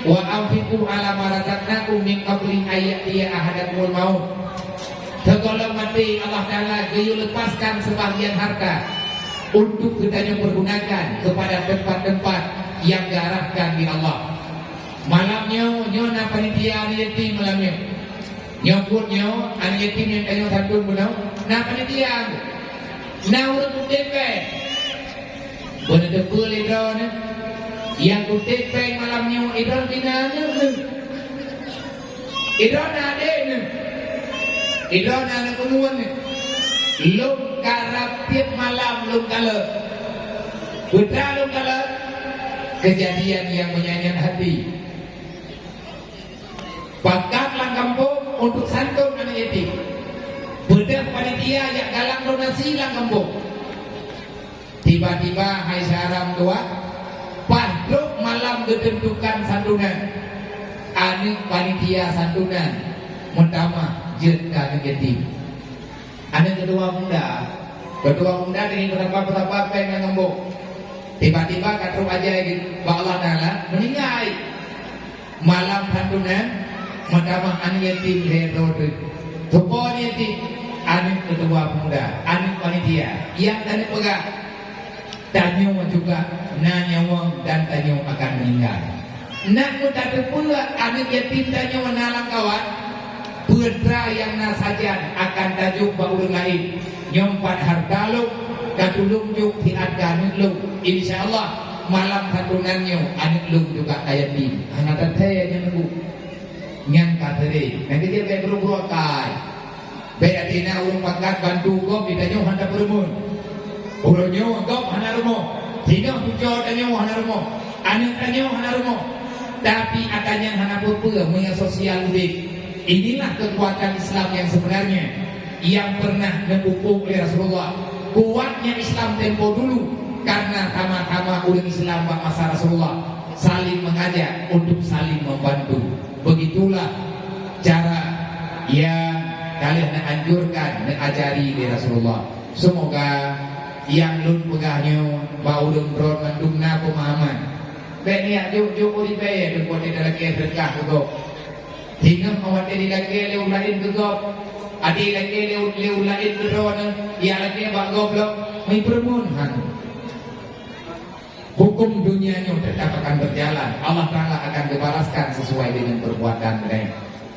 "Wa anfiqu ala ma razaqnakum min qabli an ya'tiya ahadakumul maut." Sigohlom maté Allah Taala geuyue lepaskan sebahagian harta untuk geutanyoe pergunakan kepada tempat-tempat yang diarahkan di Allah. Malam nyoe, nyoe na panitia aneuk yatim malam nyoe. Nyoe buet nyoe, aneuk yatim nyang tanyoe santun bunoe, na panitia. Na ureuëng kutem péng. Beuneuteupeu lé droeneuh, nyang kutem péng malam nyoe, idroeneuh pih na aneuk neuh. Idroeneuh na adék neuh. Idroeneuh na aneuk ulôn neuh. Lôn karab tieb malam lôn kalon. Peue teuma lôn kalon? Keujadian nyang meunyanyian hati. Pakat lam gampông untuk santun aneuk yatim. Beudôh panitia nyang galang donasi lam gampông. Tiba-tiba hai syara meutuah, paih trok malam geuteuntukan santunan. Aneuk panitia santunan meutamah jeuet keu aneuk yatim. Aneuk keudua muda, keudua muda deungon peutapa-peutapa péng lam gampông. Tiba-tiba ka trok ajai bak Allah Taala, meuninggai. Malam santunan, Meutamah aneuk yatim lhèe droe teuk. Soe po aneuk yatim? Aneuk keutua peumuda, aneuk panitia. Nyang taneuk peugah, tanyoe juga na nyawöng dan tanyoe akan meuninggai. Nak meutateupeue aneuk yatim tanyoe na lam kawan, peue atra nyang na sajan akan tajok bak ureueng laén. Nyoe pat hareuta lôn, ka tulông jok siat keu aneuk lôn. Insya Allah, malam santunan nyoe aneuk lôn juga ka yatim. Hana teuthèe nyang nunggu. Nyan ka seudeh. Nyan keuh jeuet bèk buru-buru akai. Bèk até na ureueng pakat bantu gob, di tanyoe hana peurumoh. Uroe nyoe gob hana rumoh. Singoh tucoe tanyoe hana rumoh. Aneuk tanyoe hana rumoh. Tapi ata nyan hana peue-peue meunyoe sosial udép. Inilah keukuatan Islam nyang seubeunarnya, nyang peureunah neupupuk lé Rasulullah. Kuatnya Islam tempo dulu karena sama-sama ureueng Islam bak masa Rasulullah saling mengajak untuk saling membantu. Begitulah cara nyang ka lheueh neuanjurkan, neuajari lé Rasulullah. Seumoga nyang lôn peugah nyoe bak ureueng droe mandum na peumahaman. Bèk neujak jok-jok ureueng ribèe teungku watèe talakèe seudeukah keu gob. Singoh watèe jilakèe lé ureueng laén keu gob, até jilakèe lé, lé ureueng laén keu droeneuh, jak lakèe bak gob lom, meupeureumeun han. Hukum dunia nyoe tetap akan berjalan. Allah Taala akan dibalaskan sesuai dengan perbuatan geutanyoe.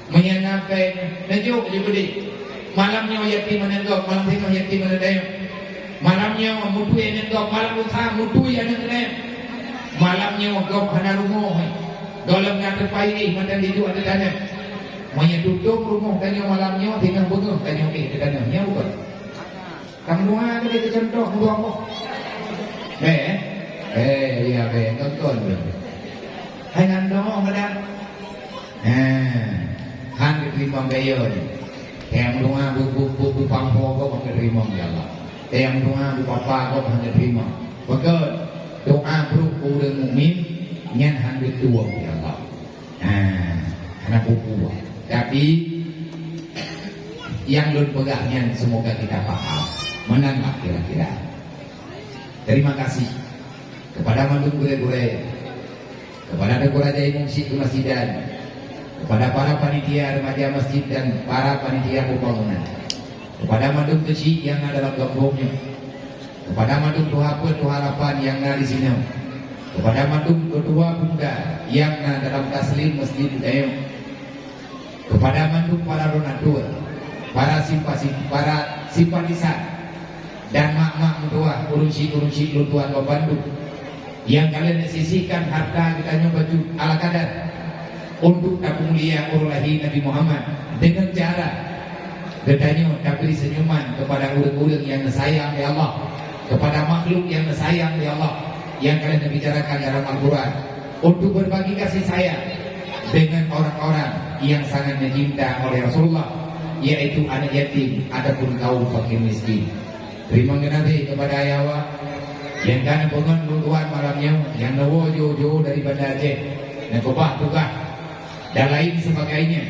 Meunyoe na pèng, neujok ju beudé. Malam nyoe yatim aneuk gob, malam singoh yatim aneuk tanyoe. Malam nyoe meutui aneuk gob, malam lusa meutui aneuk tanyoe. Malam nyoe gob hana rumoh, gohlom na teupaih mantong jijok ateueh taneuh. Meunyoe tutong rumoh tanyoe malam nyoe, singoh beungoh tanyoe éh ateueh taneuh. Nyan bukon? Kamoe dua kali keu contoh, dua boh. Bèk, eh? Eh, iya, bèk. Tonton, bèk. Hai nyan dong, kadang. Eh, han geuteurimong gayô nyoe. Nyang doa bu, bu, bu, bu pangko gob han geuteurimong, ya Allah. Nyang doa bu papa gob han geuteurimong. Pakon? Doa brôk ureueng mukmin nyan han geutueng, ya Allah. Ha, hana bubu. Tapi, nyang lôn peugah nyan semoga kita paham. Meunan lah kira-kira. Terima kasih kepada mandum gurèe-gurèe, kepada Teungku Raja Imum Syik Keumasjidan, kepada para panitia remaja masjid dan para panitia pembangunan, kepada mandum keuchik nyang na dalam gampông nyoe, kepada mandum tuha peuet tuha lapan nyang na disinoe, kepada mandum keutua pemuda nyang na dalam taslim masjid geutanyoe, kepada mandum para donatur, para simpasi-, para simpatisan, dan mak-mak meutuwah, ureueng chik-ureueng chik lôn tuan bandum, nyang ka lheueh neusisihkan harta geutanyoe bacut ala kadar untuk tapeumulia uroe lahé Nabi Muhammad deungon cara geutanyoe tabri seunyuman kepada ureueng-ureueng nyang neusayang lé Allah, kepada makhluk nyang neusayang lé Allah, nyang ka lheueh neubicarakan dalam Al-Quran, untuk berbagi kasih sayang dengan orang-orang yang sangat dicinta oleh Rasulullah, yaitu anak yatim ataupun kaum fakir miskin. Teurimong geunabe kepada ayah awak nyang ka neupeungon lôn tuan malam nyoe, nyang neuwoe jauh-jauh dari Banda Aceh, neukeubah tugaih dan lain sebagainya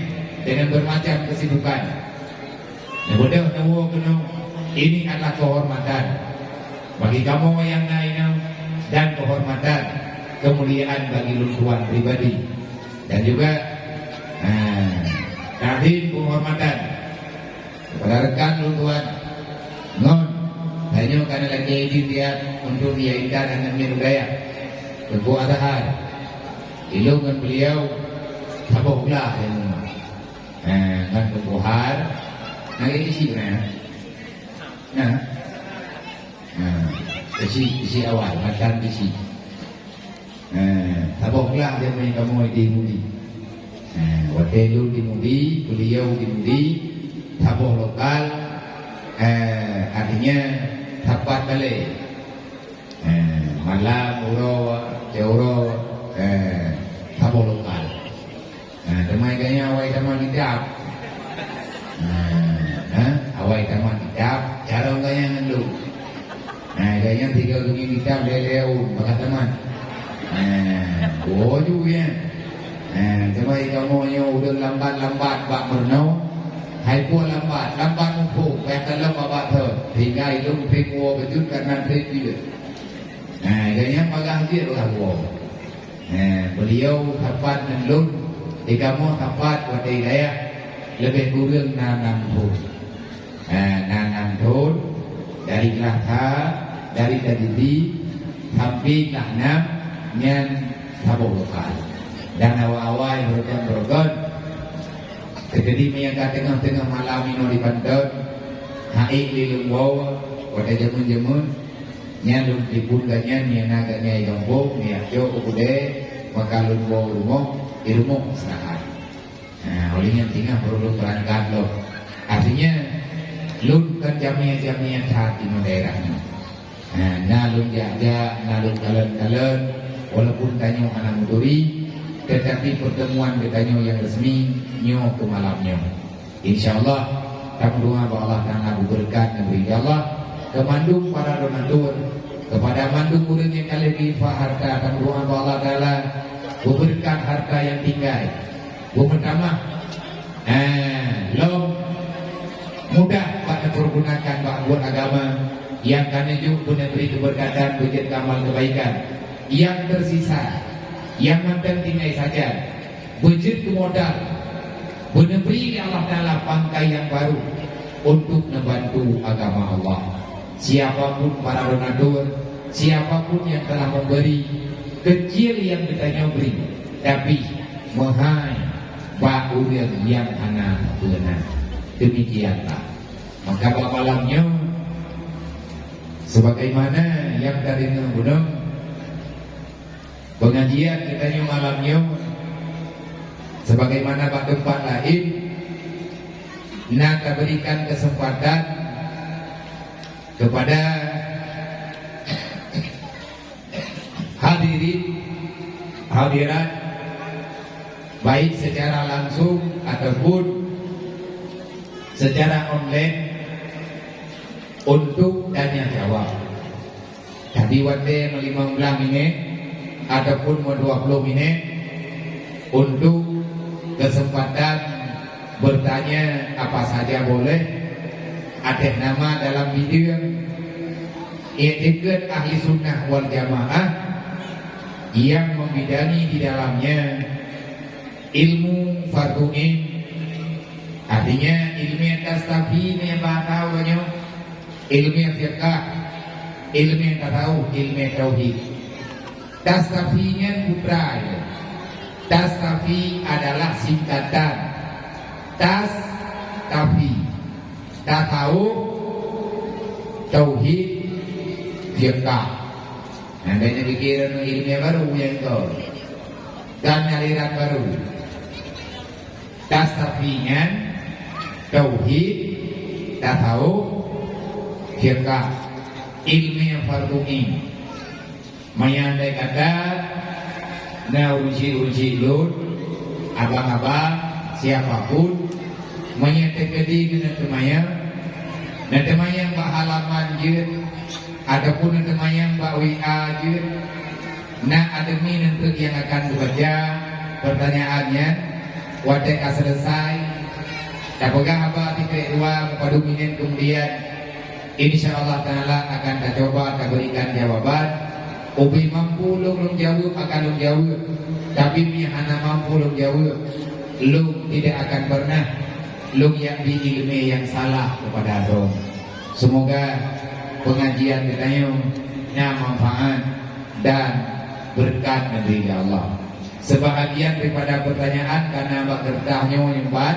dengan bermacam kesibukan. Neubeudôh neuwoe keunoe, ini adalah kehormatan bagi kamoe nyang na inoe dan kehormatan keumuliaan bagi lôn tuan pribadi dan juga, ha, takzim penghormatan kepada rekan lôn tuan ngon tanyoe ka na lagèe jih biat untuk diintan aneuk miet u dayah Teungku Azhar. Ilôn ngon beliau saboh glah ilmu. Ha, ngon Teungku Har, na lagèe isi beuna. Nah. Ha, isi, isi awai, matan isi. Ha, saboh glah dia main kamoe di Mudi. Ha, watèe lôn di Mudi, beliau di Mudi, saboh lokal, ha, artinya sapat balè. Eh, malam, uroe, tiep uroe, eh, saboh lokal. Eh, teuma gaya awai tamat kitab. Eh, eh, awai tamat kitab, carông gaya ngon lôn. Eh, gaya tiga bunyi kitab lé-lé un, bagaih tamat. Eh, boh ju ya. Eh, teuma kamoe nyoe udeueng lambat-lambat bak meurunoe. Hai peue lambat, lambat muphom, payah kalon babah thon. Sehingga ilôn trép woe beujeuet karena trép jeuet. Nah, gobnyan bagaih jeuet bagaih woe. Nah, beliau sapat ngon lôn, Di kamoe sapat watèe gaya leubeh kureueng na nam thon. Ha, na nam thon, dari kelas ha, dari T D B sampai kelas enam nyan saboh lokal. Dan awai-awai beureugon-beureugon. Keudeh meunyo ka teungoh-teungoh malam inoe di Panton, ha ék lé lôn woe, watèe jameun-jameun, nyan lôn tipu gobnyan, meunyo na gobnyan di gampông, meunyo cok u keudè, maka lôn woe u rumoh, di rumoh istirahat. Nah, oleh nyan singoh peureulèe peurangkat lom. Artinya, lôn kon jamé-jamé that inoe daerah nyoe. Nah, na lôn jak-jak, na lôn kalon-kalon, walaupun tanyoe hana meuturi, tetapi pertemuan geutanyoe nyang resmi nyoe keu malam nyoe. Insya Allah, tameudoa bak Allah Taala beubeureukat neubri, ya Allah, keu mandum para donatur, kepada mandum ureueng nyang ka lheueh geuinfak harta, tameudoa bak Allah Taala beubeureukat harta nyang tinggai. Beumeutamah, eh, lom mudah bak neupeurgunakan bak buet agama nyang ka neujok beuneubri keubeureukat dan beujeuet keu amal keubaikan. Nyang teusisa, nyang mantong tinggai sajan, beujeuet keu modal, beuneubri lé Allah Taala pangkai nyang barô untuk neubantu agama Allah. Siapapun para donatur, siapapun nyang telah memberi, keuciel nyang geutanyoe bri, tapi meuhai bak ureueng nyang hana peue na. Demikianlah. Maka bak malam nyoe, sebagaimana nyang tadeungoe bunoe, pengajian geutanyoe malam nyoe, sebagaimana bak teumpat laén, na taberikan kesempatan kepada hadirin hadirat, baik secara langsung ataupun secara online, untuk tanya jawab. Tapi watèe meulimong blah minit ataupun meudua ploh minit untuk kesempatan bertanya apa saja boleh atas nama dalam bidang i'tikad Ahli Sunnah wal Jamaah yang membidangi di dalamnya ilmu fardhu ain. Artinya, ilmu yang tastafi ni yang bahasa nyoe, ilmu yang fiqah, ilmu yang tasawuf, ilmu yang tauhid. Tastafi nyan putra itu. Tastafi adalah singkatan tas tafi. Tasawuf, tauhid, fiqah. Nah, banyak pikiran ilmiah baru yang kau. Dan aliran baru. Tastafi nyan, tauhid, tasawuf, fiqah, ilmiah fardhu ain. Meunyoe andai kata na ureueng chik-ureueng chik lôn, abang-abang, siapa pun, meunyoe teukeudi keuneuk teumanyong, na teumanyong bak halaman jeuet, ataupun na teumanyong bak W A jeuet, na admin eunteuk nyang akan geubaca pertanyaan nyan, watèe ka seuleusoe, tapeugah haba tikrek dua meupadum minét keumudian, insya Allah Taala akan tacoba taberikan jawaban. Ubé mampu lôn, lôn jaweueb akan lôn jaweueb, tapi meunyo hana mampu lôn jaweueb, lôn tidak akan pernah lôn jak bi ileumèe nyang salah keupada droe. Seumoga peungajian geutanyoe na manfaat dan beureukat neubri lé Allah. Seubahagian daripada peurtanyaan ka na bak keureutah nyoe nyumpat,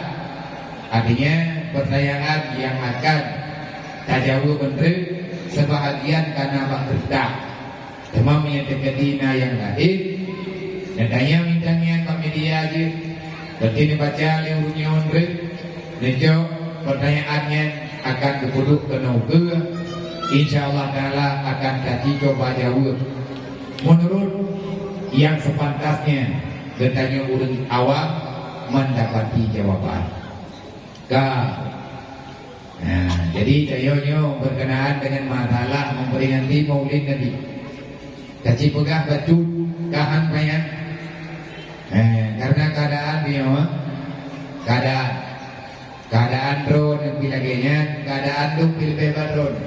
artinya peurtanyaan nyang akan tajaweueb eunteuk, seubahagian ka na bak keureutah. Teuma meunyoe teukeudi na nyang laén, neutanyong intangian bak media jeuet, berarti neubaca lé ureueng nyoe eunteuk, neucok peurtanyaan nyan akan geupeuduek keunoe keue, insya Allah Taala akan tajicoba jaweueb meunurot nyang seupantasnya geutanyoe ureueng awam meundapati jawaban. Ka. Nah, jadi tanyoe nyoe berkenaan dengan masalah memperingati Maulid Nabi. Taci peugah bacut ka han payah. Eh, karena keadaan nyoe, keadaan, keadaan droe nyang pih lagèe nyan, keadaan lôn pih leubeh brat droe.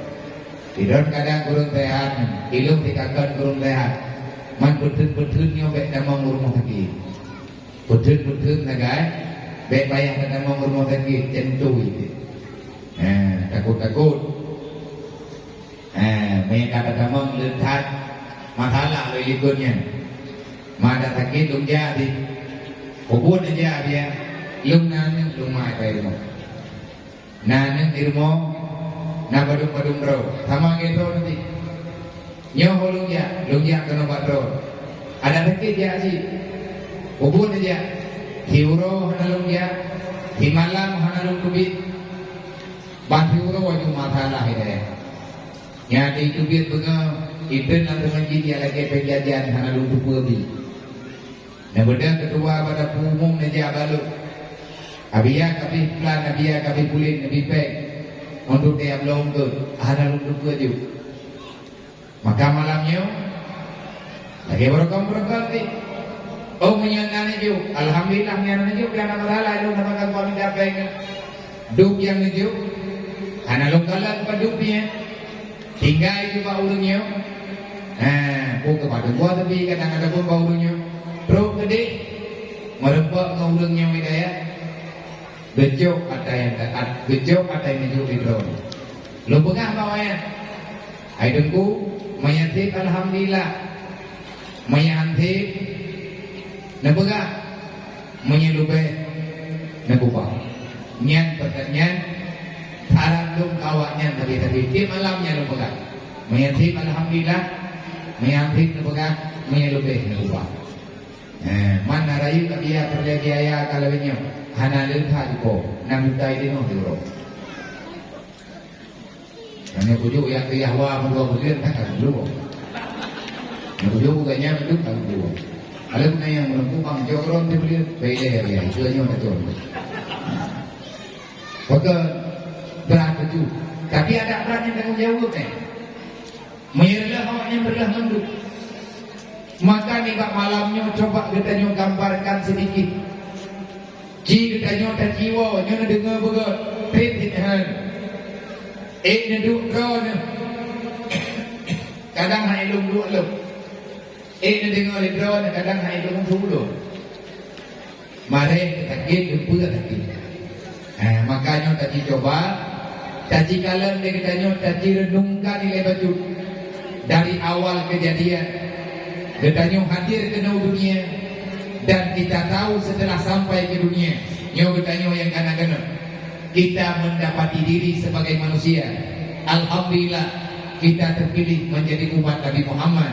Sidroe kadang kureueng sehat, ilôn sikakon kureueng sehat. Man beuteun-beuteun nyoe bèk tamong u rumoh sakét. Peutheun-peutheun sagai, bèk payah tatamong rumoh sakét, cantui. Ha, takot-takot. Ha, meunyo ka tatamong le that masalah lôn likot nyan. Ma that sakét lôn jak di. Peue buet jak biya. Lôn na aneuk lôn mai pai rumoh. Na aneuk di rumoh, na padum-padum droe. Sama lagèe droe nanti. Nyoe ho lôn jak, lôn jak keunoe bak droe. Adak sakét jak cit. Peue buet jak. Siuroe hana lôn jak, simalam hana lôn teubiet. Bah siuroe aju masalah hidayah. Nyan di teubiet beungoh, itreun lam teumpat jih jak lagèe péng jajan hana lôn teupeue bi. Neubeudôh keudua bak dapu umum neujak balok. Abia kabéh plan, abia kabéh pulen, neubi péng. Untuk tiep lôn keu hana lôn teupeue ju. Maka malam nyoe, lagèe beurokon-beurokon ti. Oh, meunyoe na neujok, alhamdulillah, meunyoe na neujok, dan na masalah, lôn na maka kuah minta péng. Dup nyang neujok, hana lôn kalon padub nyan. Tinggai ju bak ureueng nyoe. Ha, peue keu padub buah tepi kadang ada pun bak ureueng nyoe. Trok keudeh, meureumpok ngon ureueng nyoe hidayah. Geucok ata nyang ta-, at-, geucok ata nyang neujok di droe. Lôn peugah bak awaknyan, "Hai Teungku, meunyoe seb alhamdulillah. Meunyoe han seb, neupeugah. Meunyoe leubeh, neupeugah." Nyan peugah nyan, saran lôn keu awaknyan sabe-sabe. Tiep malam nyan lôn peugah. Meunyoe seb alhamdulillah, meunyoe han seb neupeugah, meunyoe leubeh neupeugah. Eh, man na rayeuk ka biaya peureulèe biaya ka lagèe nyoe. Hana leuha jipo, nam juta jinoe diuroe. Hana kujok nyang keu Yahwa meudua buleuen, kan ka geubloe. Nyang kujok bukan nyan, beutôi ka geubloe. Kalau bukan nyang meulumpu bang jok ron di buleuen, beda ya, ya, itu nyoe beutôi. Maka berat betul. Tapi ada berat yang tanggung jawab, kan? Meunyoe reuloh awaknyan reuloh mandum. Maka nibak malam nyoe coba geutanyoe gambarkan seudikit. Ci geutanyoe taciwoe nyoe neudeungoe beugöt, trép sit han. Ék neuduek droeneuh. Kadang hai lôn duek lôn. Ék neudeungoe lé droeneuh, kadang hai lôn duek lôn. Mareh sakét, lumpur sakét. Eh, maka nyoe taci coba, taci kalon lé geutanyoe, taci renungkan ilée bacut. Dari awal kejadian, geutanyoe hadir keunoe dunia, dan kita tahu setelah sampai ke dunia, nyoe geutanyoe nyang kana keunoe. Kita mendapati diri sebagai manusia. Alhamdulillah, kita terpilih menjadi umat Nabi Muhammad,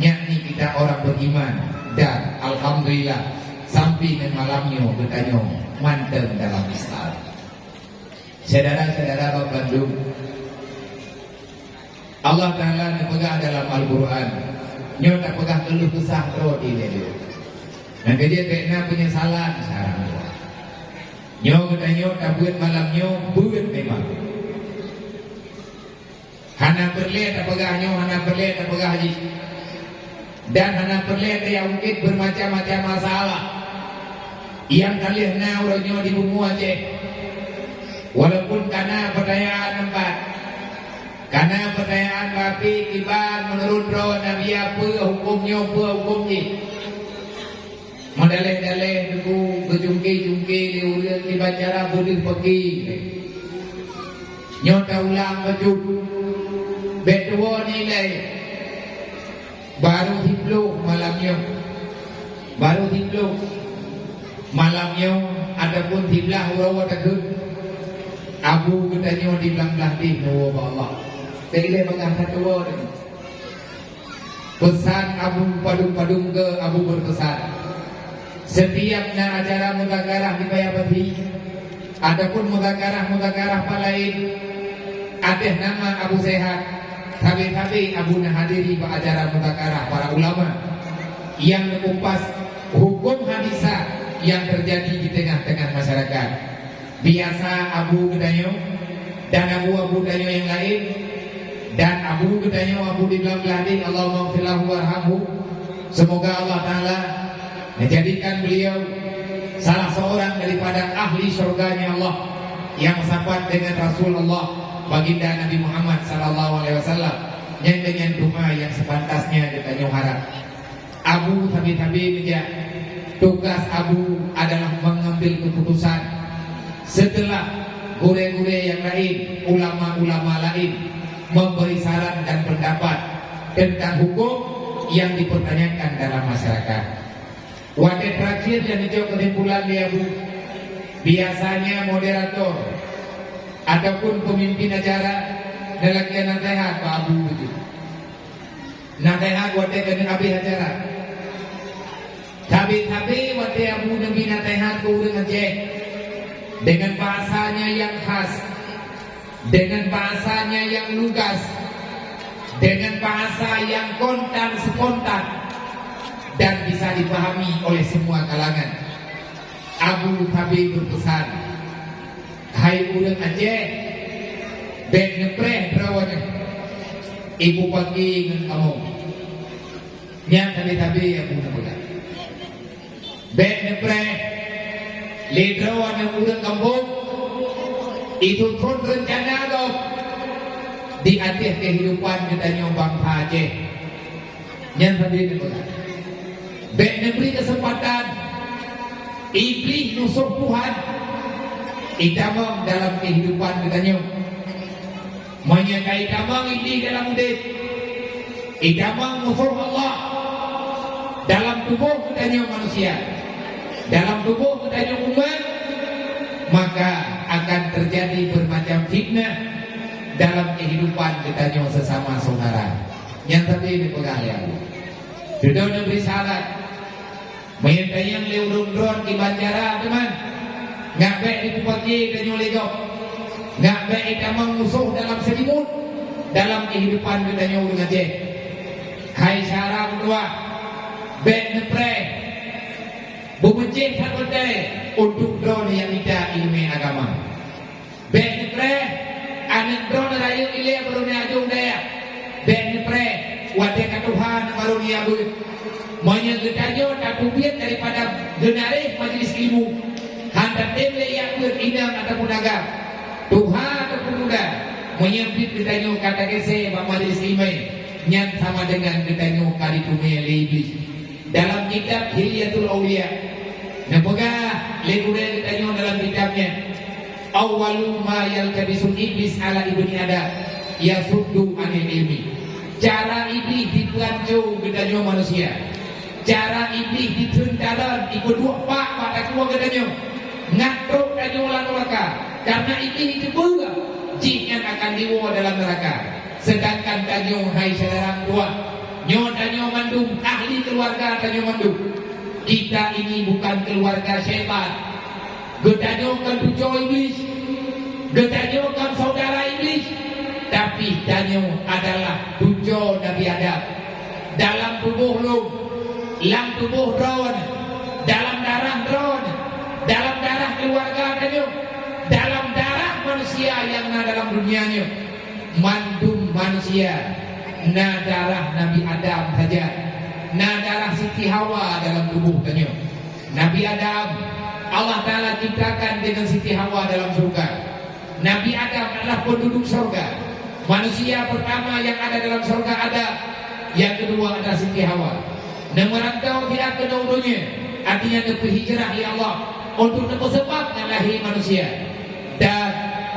yakni kita orang beriman. Dan alhamdulillah, sampai ngon malam nyoe geutanyoe mantong dalam Islam. Syedara-syedara bandum, Allah Ta'ala neupeugah dalam Al-Quran, nyoe tapeugah keuluh keusah droe di lé. Nyang keujeuet bék na peunyesalan sekarang. Nyoe geutanyoe tabeuet malam nyoe beuet memang. Hana peureulée tapeugah nyoe, hana peureulée tapeugah jih. Dan hana peureulée taungkét bermacam-macam masalah. Nyang ka lheueh na uroe nyoe di bumoe Aceh. Walaupun kana peutanyaan empat, kana peutanyaan bapi kiban meunurot droe Nabi, peue huköm nyoe, peue huköm jih. Meudaleh-daleh deungon geucungke-cungke lé ureuëng kiban cara beudeuh peuki. Nyoe taulang bacut. Bék tuwoe nilai. Barô siploh malam nyoe. Barô siploh malam nyoe ataupun siblaih uroe takheun. Abu geutanyoe di blang-blang deh neuwoe bak Allah. Teuilée bagaih that tuwoe deungon. Peusan Abu padum-padum keu Abu beupeusan. Setiap na acara muzakarah di Paya Pasi, ataupun muzakarah-muzakarah pat laén, ateueh nama Abu Sehat, sabe-sabe Abu na hadiri bak acara muzakarah para ulama nyang neukupas huköm hadisah nyang teujadi di teungoh-teungoh masyarakat. Biasa Abu geutanyoe dan Abu-Abu tanyoe nyang laén, dan Abu geutanyoe Abu di blang-blang deh, Allahumma ighfir lahu warhamhu. Semoga Allah Ta'ala menjadikan beliau salah seorang daripada ahli syurganya Allah yang sapat dengan Rasulullah, Baginda Nabi Muhammad sallallahu alaihi wasallam, nyang dengan doa yang sepantasnya geutanyoe harap. Abu sabe-sabe meujak Tugas Abu adalah mengambil keputusan setelah gurée-gurée yang lain, ulama-ulama lain memberi saran dan pendapat tentang hukum yang dipertanyakan dalam masyarakat. Watée terakhir nyang jijok kesimpulan lé Abu, biasanya moderator ataupun pemimpin acara neulakée naseuhat bak Abu beujeuet. Naseuhat watée keuneuk habéh acara. Sabe-sabe watée Abu neubri naseuhat keu ureuëng Aceh, dengan bahasanya yang khas, dengan bahasanya yang lugas, dengan bahasa yang kontan spontan dan bisa dipahami oleh semua kalangan. Abu Thabi berpesan, "Hai ureuëng Aceh, bék neupreh droeneuh, ibu pagi ngon kamoe." Nyan Thabi-Thabi Abu Thabi. Bék neupreh lé droeneuh ureuëng kampung, itu thon reuncana gob di ateueh kehidupan geutanyoe bansa Aceh. Nyan sabe neupeugah. Bék neubri keuseumpatan Iblih musoh Tuhan itamong dalam kehidupan geutanyoe. Meunyoe ka itamong Iblih dalam udeb, itamong musoh Allah dalam tuboh geutanyoe manusia, dalam tuboh geutanyoe umat, maka akan terjadi bermacam fitnah dalam kehidupan geutanyoe sesama saudara. Nyang sabe neupeugah lé Allah. Dudoe neubri syarat. Meunyoe tanyong lé ureuëng droe kiban cara teuma, ngat bék dipeupaké tanyoe lé gob. Ngat bék itamong musoh dalam seulimut dalam kehidupan geutanyoe ureuëng Aceh. Hai syara meutuah, bék neupreh beumeucéh that batée untuk droe nyang mita iéleumé agama. Bék neupreh aneuëk droe rayeuk ilée baroe neuajong dayah. Bék neupreh watée ka tuha neubaroe neujak beuet. Meunyoe geutanyoe tapeubiet daripada geunaréh majelis ilmu, hana tem lé jak beuet inong ataupun agam, tuha ataupun muda, meunyoe biet geutanyoe ka tagése bak majelis ilmu, nyan sama deungon geutanyoe ka diteumé lé Iblih. Dalam kitab Hilyatul Auliya, neupeugah lé gurée geutanyoe dalam kitab nyan, "Awwalu ma yaltabisu iblis ala ibni Adam, yasuddu anil ilmi." Cara Iblih jipeuhanco geutanyoe manusia. Cara Iblih jiteuntara jipeuduek pak bak takue geutanyoe. Ngat trok tanyoe lam neuraka. Karena Iblih jiteupeue jih nyan akan jiwoe dalam neuraka. Sedangkan tanyoe, hai syedara meutuah, nyoe tanyoe mandum ahli keuluwarga tanyoe mandum. Kita ini bukan keuluwarga syaitan. Geutanyoe kon cucoe Iblih. Geutanyoe kon saudara Iblih. Tapi tanyoe adalah cucoe Nabi Adam. Dalam tuboh lôn, lam tuboh droeneuh, dalam darah droeneuh, dalam darah keuluwarga tanyoe, dalam darah manusia nyang na dalam donya nyoe. Mandum manusia na darah Nabi Adam saja, na darah Siti Hawa dalam tuboh tanyoe. Nabi Adam, Allah Taala ciptakan dengan Siti Hawa dalam syurga. Nabi Adam adalah penduduk syurga. Manusia pertama yang ada dalam syurga Adam, yang kedua adalah Siti Hawa. Neumeurantau siat keunoe donya, artinya neupeuhijrah ya Allah, untuk neupeuseubab ngon lahé manusia. Dan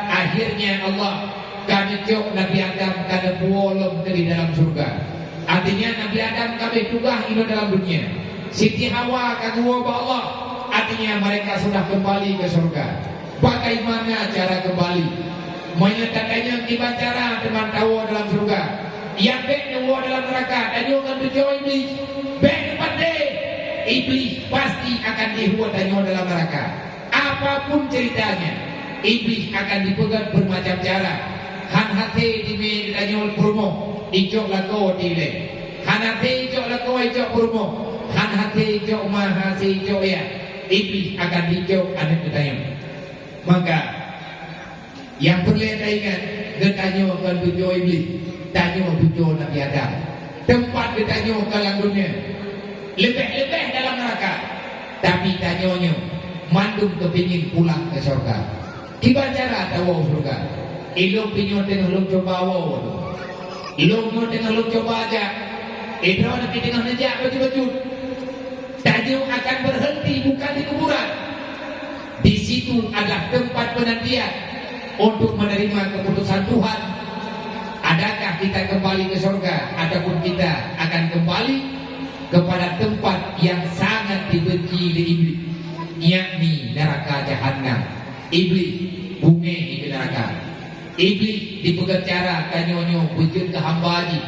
akhirnya Allah ka neucok Nabi Adam ka neupuwoe lom keudeh dalam syurga. Artinya Nabi Adam ka habéh tugaih inoe dalam dunia. Siti Hawa ka geuwoe bak Allah, artinya mereka sudah kembali ke syurga. Bagaimana cara kembali? Meunyoe tatanyong kiban cara teuma tawoe dalam syurga, nyang bék neuwoe dalam neuraka, tanyoe kon cucoe Iblih. Bék neupatéh, Iblih pasti akan jiwoe tanyoe dalam neuraka. Apapun ceritanya, Iblih akan dipeugét bermacam cara. Han haté jimé geutanyoe peurumoh, icok lakoe dilée. Han haté icok lakoe icok peurumoh. Han haté icok ma hase icok yah. Iblih akan jicok aneuëk geutanyoe. Maka, nyang peureulée taingat, geutanyoe kon cucoe Iblih, tanyoe cucoe Nabi Adam. Teumpat geutanyoe ka lam dunia, leubeh-leubeh dalam neuraka. Tapi tanyoe nyoe mandum keupingin pulang keu syurga. Kiban cara tawoe syurga? Ilôn pih nyoe teungoh lôn cuba woe. Ilôn nyoe teungoh lôn cuba jak. Idroe pih teungoh neujak bacut-bacut. Tanyoe akan berhenti bukan di kuburan. Di situ adalah tempat penantian untuk menerima keputusan Tuhan. Adakah kita kembali ke surga ataupun kita akan kembali kepada tempat yang sangat dibenci lé Iblis, yakni neraka Jahannam. Iblis, bungéh di neraka. Iblis dipeugah cara tanyoe nyoe beujeuet keu hamba jih,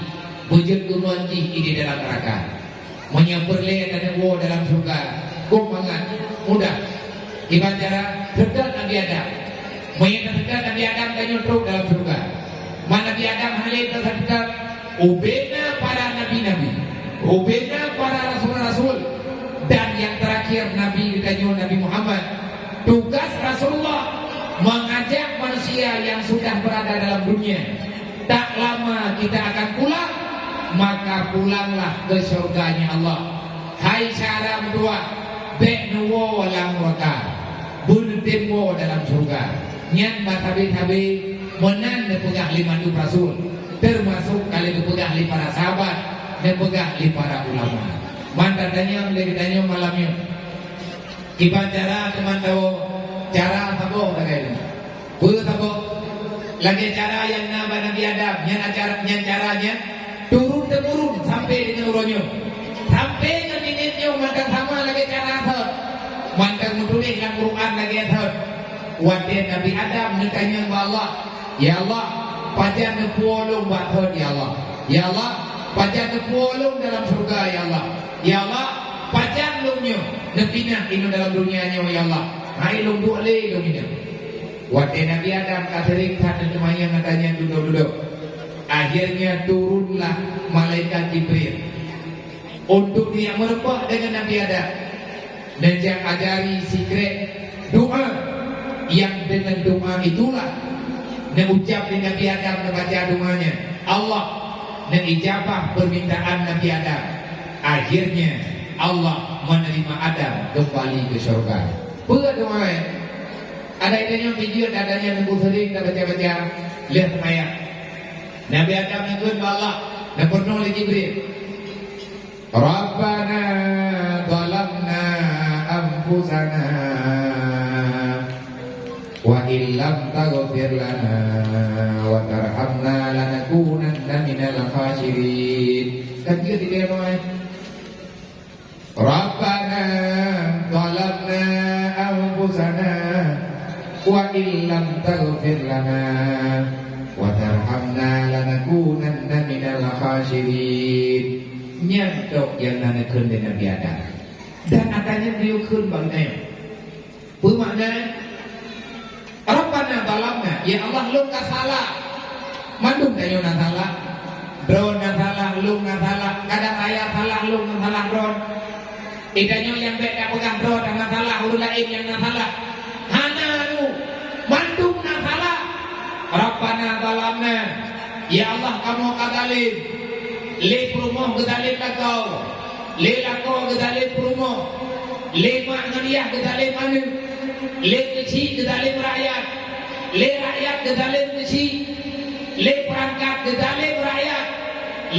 beujeuet keu ngon jih di dalam neraka. Meunyoe peureulée tanyoe woe dalam syeuruga, kok mangat, mudah. Kiban cara? Seutôt Nabi Adam. Meunyoe taseutôt Nabi Adam, tanyoe trok dalam syeuruga. Man Nabi Adam hana lé taseutôt, ubena para nabi-nabi, ubena para rasul-rasul, dan nyang teurakhir Nabi geutanyoe Nabi Muhammad. Tugas Rasulullah mengajak manusia yang sudah berada dalam dunia, tak lama kita akan pulang, maka pulanglah ke syurganya Allah. Hai syedara meutuah, bék neuwoe lam neuraka, beuneutem woe dalam syeuruga. Nyan bah sabe-sabe meunan neupeugah lé mandum rasul, teumasok ka lheueh geupeugah lé para sahabat, neupeugah lé para ulama. Man tatanyong lé geutanyoe malam nyoe, kiban cara teuma tawoe? Cara saboh lagée nyoe. Peue saboh? Lagée cara nyang na bak Nabi Adam, nyan acara, nyan cara nyan turun-temurun sampai deungon uroe nyoe. Sampai ngon minét nyoe mantong sama lagée cara thon. Mantong meutuléh lam Quran lagée thon. Watée Nabi Adam neutanyong bak Allah, "Ya Allah, pajan neupuwoe lôn bak thon, ya Allah? Ya Allah, pajan neupuwoe lôn dalam syeuruga, ya Allah? Ya Allah, pajan lôn nyoe neupinah inoe dalam dunia nyoe, ya Allah? Hai lôn duek lé lôn inong." Watée Nabi Adam ka seuring that neuteumayang ata nyan dudoe-dudoe, akhirnya turunlah malaikat Jibril untuk dia meureumpok deungon Nabi Adam, neujak ajari sikrék doa, nyang deungon doa itulah neuucap lé Nabi Adam, neubaca doa nyan, Allah neuijabah peumintaan Nabi Adam. Akhirnya Allah menerima Adam kembali ke syurga. Peue doa nyan? Ada idéh nyoe, pijeuet adanya nunggu seuring tabaca-baca lheueh seumayang. Nabi Adam neukheun bak Allah, neupeurunoe lé Jibril, "Rabbana zalamna anfusana wa illam taghfir lana wa tarhamna lanakunanna minal khasirin." Ka jeuet idéh nyoe. "Rabbana zalamna anfusana wa illam taghfir lana wa tarhamna lanakunanna minal khasirin." Nyan tok nyang na neukheun lé Nabi Adam. Dan ata nyan geuyue kheun bak geutanyoe. Peue makna? "Rabbana zalamna," ya Allah, lôn ka salah. Mandum tanyoe na salah. Droe na salah, lôn na salah. Kadang ayah salah, lôn na salah droe. Di tanyoe nyang bék tapeugah droe na salah, ureuëng laén nyang na salah. Hana, mandum na salah. "Rabbana zalamna," ya Allah, kamoe ka zalim. Lé peurumoh geuzalém lakoe. Lé lakoe geuzalém peurumoh, lé mak ngon yah geuzalém aneuëk, lé keuchik geuzalém rakyat, lé rakyat geuzalém keuchik, lé peurangkat geuzalém rakyat,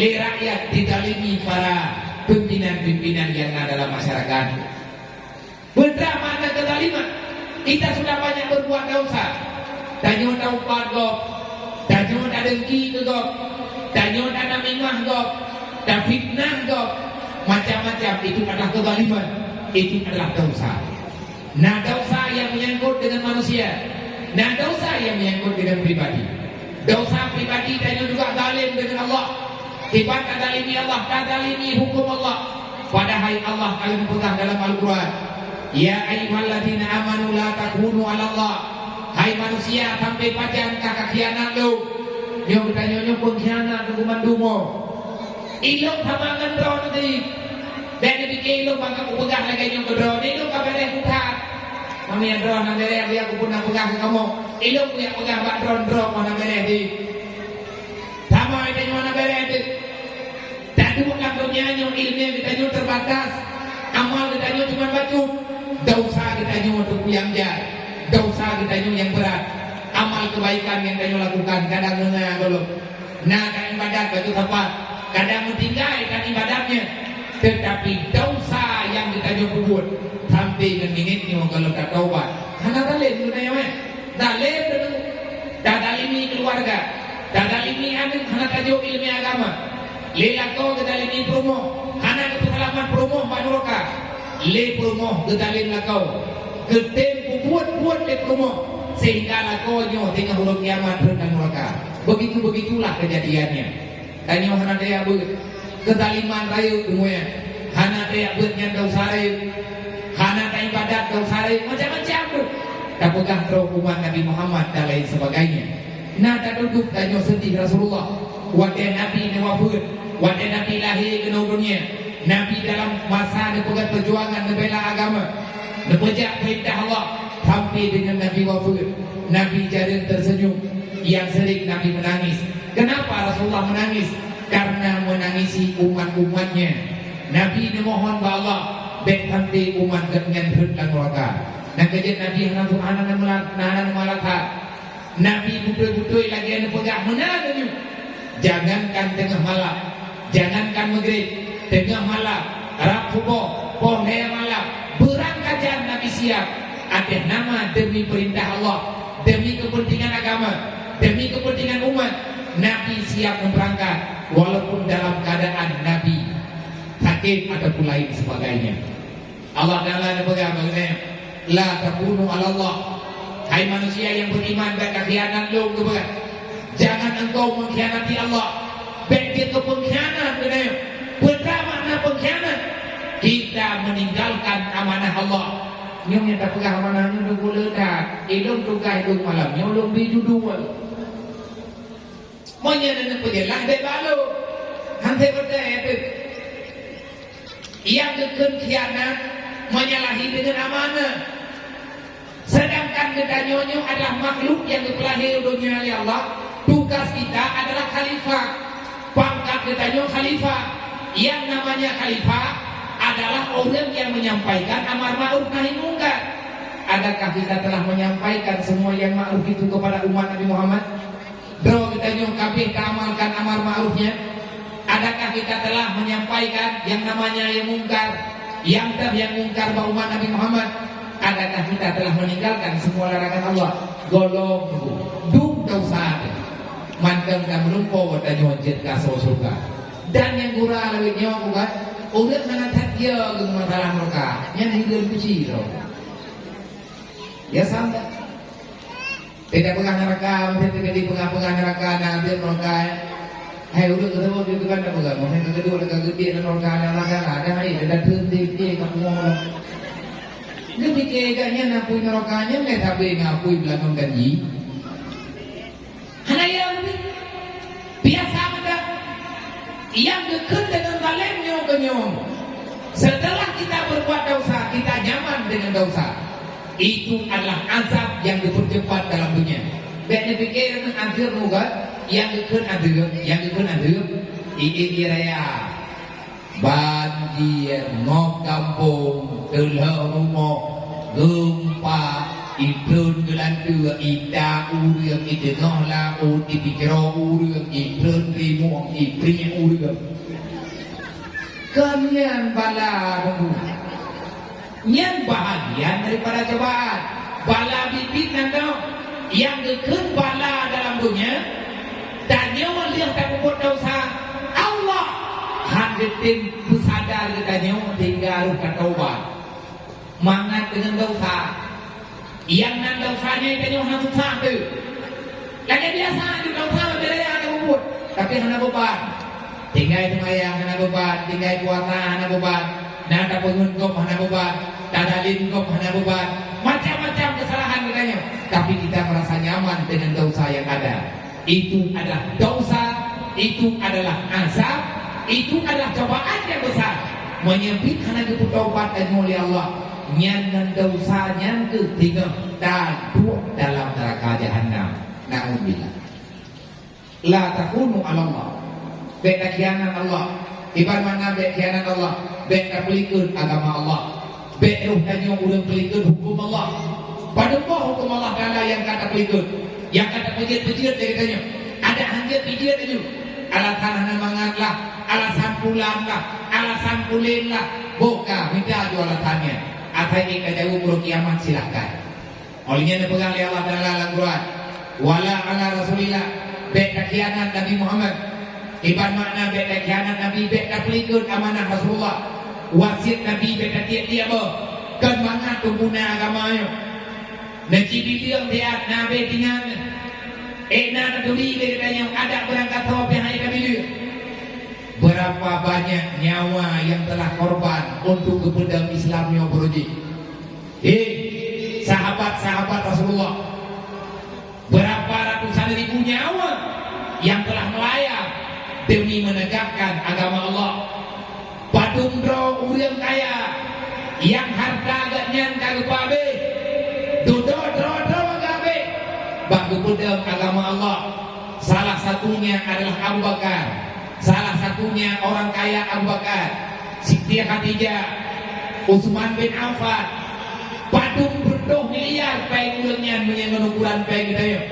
lé rakyat dizalimi para pimpinan-pimpinan nyang na dalam masyarakat. Beutama na keuzaliman. Kita sudah banyak berbuat dosa. Tanyoe taupat gob, tanyoe tadengki keu gob, tanyoe tanamimah gob, tafitnah gob, macam-macam. Itu adalah kezaliman, itu adalah dosa. Na dosa yang menyangkut dengan manusia, na dosa yang menyangkut dengan pribadi. Dosa pribadi tanyoe juga zalim dengan Allah. Kiban tazalimi Allah, tazalimi hukum Allah. Padahai Allah ka geupeugah dalam Al-Quran, "Ya ayyuhalladzina amanu la takhunu 'alallah." Hai manusia, sampai pajan kah kakhianat lôn? Nyoe geutanyoe nyoe peungkhianat keu banmandum. Ilôn sama ngon droe tadi. Bék neupike ilôn ban kapeugah lagée nyoe keu droe. Ilôn ka béréh that. Meunyoe droe na béréh, biar kupuna peugah keu kamoe. Ilôn kuyak peugah bak droe, droe na béréh di. Sama geutanyoe na béréh teuh. Taduek lam donya nyoe ileumé geutanyoe teubatas, amal geutanyoe cuma bacut, dosa geutanyoe teukuyang jai, dosa geutanyoe nyang brat, amal keubaikan nyang tanyoe lakukan kadang meunga gohlom. Na taibadat bacut sapat, kadang meutinggai taibadat nyan, teutapi dosa nyang geutanyoe peubuet sampai Ngon minét nyoe gohlom tataubat. Hana dalem geutanyoe, eh. Dalem deungon tadalimi keuluwarga, tadalimi aneuk hana tajok ileumèe agama. Lé lakoe geudalimi peurumoh, hana geupeuseulamat peurumoh bak nuraka. Lé peurumoh geudalem lakoe, geutem peubuet-buet lé peurumoh, sehingga lakoe nyoe teungoh uroe kiamat rhot lam nuraka. Begitu-begitulah kejadiannya. Tanyoe hana tajak beuet, keuzaliman rayeuk beungui, hana tajak beuet nyan desya rayeuk, hana taibadat desya rayeuk, macam-macam tu. Tapeugah troh umat Nabi Muhammad dan lain sebagainya. Na tatuduk tanyoe seudeh Rasulullah, watèe Nabi neuwafeuet, watèe Nabi lahé keunoe donya, Nabi dalam masa neupeugèt peujuangan neubela agama, neupeujak peurintah Allah, sampai deungon Nabi wafeuet, Nabi jareueng teuseunyum, nyang sering Nabi meunangis. Kenapa Rasulullah meunangis? Karena meunangisi umat-umatnya. Nabi neumohon bak Allah, bèk sampai umat geuhnyan rhot lam nuraka. Nyang keujeuet Nabi hana, hana, hana, hana meulat-, hana meulat that. Nabi beutôi-beutôi lagèe neupeugah meunan laju. Jangankan teungoh malam, jangankan Maghrib, teungoh malam, rab suboh, poh lhèe malam, beurangkajan Nabi siap atas nama demi peurintah Allah, demi keupeuntengan agama, demi keupeuntengan umat. Nabi siap meubeurangkat walaupun dalam keuadaan Nabi sakét ataupun lain sebagainya. Allah Taala neupeugah bak geutanyoe, "La takhunu 'ala Allah." Hai manusia nyang beriman, bèk kakhianat lôn, geupeugah. Jangan engkau mengkhianati Allah. Bèk jeuet keu peungkhianat geutanyoe. Peue makna peungkhianat? Kita meninggalkan amanah Allah. Nyoe nyang tapeugah amanah nyoe lôn buleuen that. Ilôn tugaih lôn malam nyoe lôn bi judul. Meunyoe neupeujeulah bèk balô, han sép beutôi teuh. Nyang geukheun khianat menyalahi deungon amanah. Sedangkan geutanyoe nyoe adalah makhluk nyang geupeulahé u donya lé Allah. Tugas kita adalah khalifah. Pangkat geutanyoe khalifah. Yang namanya khalifah adalah orang yang menyampaikan amar ma'ruf nahi mungkar. Adakah kita telah menyampaikan semua yang ma'ruf itu kepada umat Nabi Muhammad? Droe geutanyoe ka abéh taamalkan amar ma'ruf nyan? Adakah kita telah menyampaikan yang namanya yang mungkar, nyang teuh nyang mungkar bak umat Nabi Muhammad? Adakah kita telah meninggalkan semua larangan Allah? Gohlom teungku, dum desya teuh. Mantong ka meulumpoe tanyoe jeuet keu asoe syeuruga. Dan nyang gura lagèe nyoe bukan, ureueng hana that yo ngon masalah nuraka, nyan hireuen kuci droe. Ya, sampai. Beda peugah neraka, mungkin terjadi peugah-peugah neraka, na ada neraka, eh. Hai, ureueng keudroe di depan dah peugah, mungkin keudroe dekat gede dan neraka, dan neraka, ada hari, ada datang di, di kampung orang. Dia fikir agaknya nak pui neraka, nya, nak sabai nak pui belakang janji. Hana ya, lebih. Biasa meunan. Nyang geukheun deungon zalem nyoe keu nyoe. Setelah kita berbuat dosa, kita nyaman dengan dosa. Itu adalah azab yang dipercepat dalam dunia. Bèk neupike azab muga, nyang geukheun azab, nyang geukheun azab, ié-ié raya. Banjir, ngok gampông, teulheueh rumoh, geumpa, itreun geulanteue, ita ureueng, iteungoh laôt, ipikeue ureueng, itreun rimueng, ipriek ureueng. Kon nyan bala teungku. Nyan bahagian daripada cobaan. Bala biet-biet nan dong, nyang geukheun bala dalam donya, tanyoe lheueh tapeubuet desya, Allah han geutem peusadar geutanyoe sehingga harôh tataubat. Mangat deungon desya. Nyang nan desya nyan tanyoe hana susah teuh. Lagèe biasa ju desya lagèe raya tapeubuet, tapi hana beuban. Tinggai seumayang hana beuban, tinggai puasa hana beuban, na tapeungeut gob hana beuban, tadalem gob hana beuban, macam-macam keusalahan geutanyoe. Tapi kita merasa nyaman dengan desya yang ada. Itu adalah desya, itu adalah azab, itu adalah cobaan yang besar. Meunyoe biet hana geupeutobat tanyoe lé Allah, nyan ngon desya nyan keuh teungoh taduek dalam neuraka jahanam. Naudzubillah. La takhunu 'ala Allah. Bèk takhianat Allah. Iban makna bèk khianat Allah, bèk tapeulikot agama Allah. Bèk roh tanyoe ureueng peulikot huköm Allah. Padub boh huköm Allah Taala nyang ka tapeulikot, nyang ka tapeujeuet-peujeuet lé geutanyoe. Adak han jeuet peujeuet laju. Alasan hana mangat lah, alasan pulan lah, alasan pulen lah. Boh ka mita ju alasan nyan. Hai ka jaweueb uroe kiamat, silahkan. Óh lheueh nyan neupeugah lé Allah Taala lam Quran, "Wala ala Rasulillah," bék takhianat Nabi Muhammad. Iban makna bék takhianat Nabi, bék tapeulikot amanah Rasulullah. Wasiet Nabi bék tatiek-tiek boh. Kon mangat teuguna agama nyoe. Neucibidieng siat na abéh tingan. Ék na taturi lé geutanyoe adat beurangkasoe pih hai tabideue. Berapa banyak nyawa yang telah korban untuk geupeudong Islam nyoe beurujih? Hei, sahabat-sahabat Rasulullah, berapa ratusan ribu nyawa yang telah melayang demi menegakkan agama Allah. Padum droe ureuëng kaya nyang hareuta geuhnyan ka geupeuabéh, dudoe droe-droe geuhabéh bak geupeudong agama Allah. Salah satunya adalah Abu Bakar. Salah satunya orang kaya Abu Bakar, Siti Khadijah, Utsman bin Affan. Padum peuet miliar péng ureuëng nyan meunyoe ngon ukuran péng geutanyoe.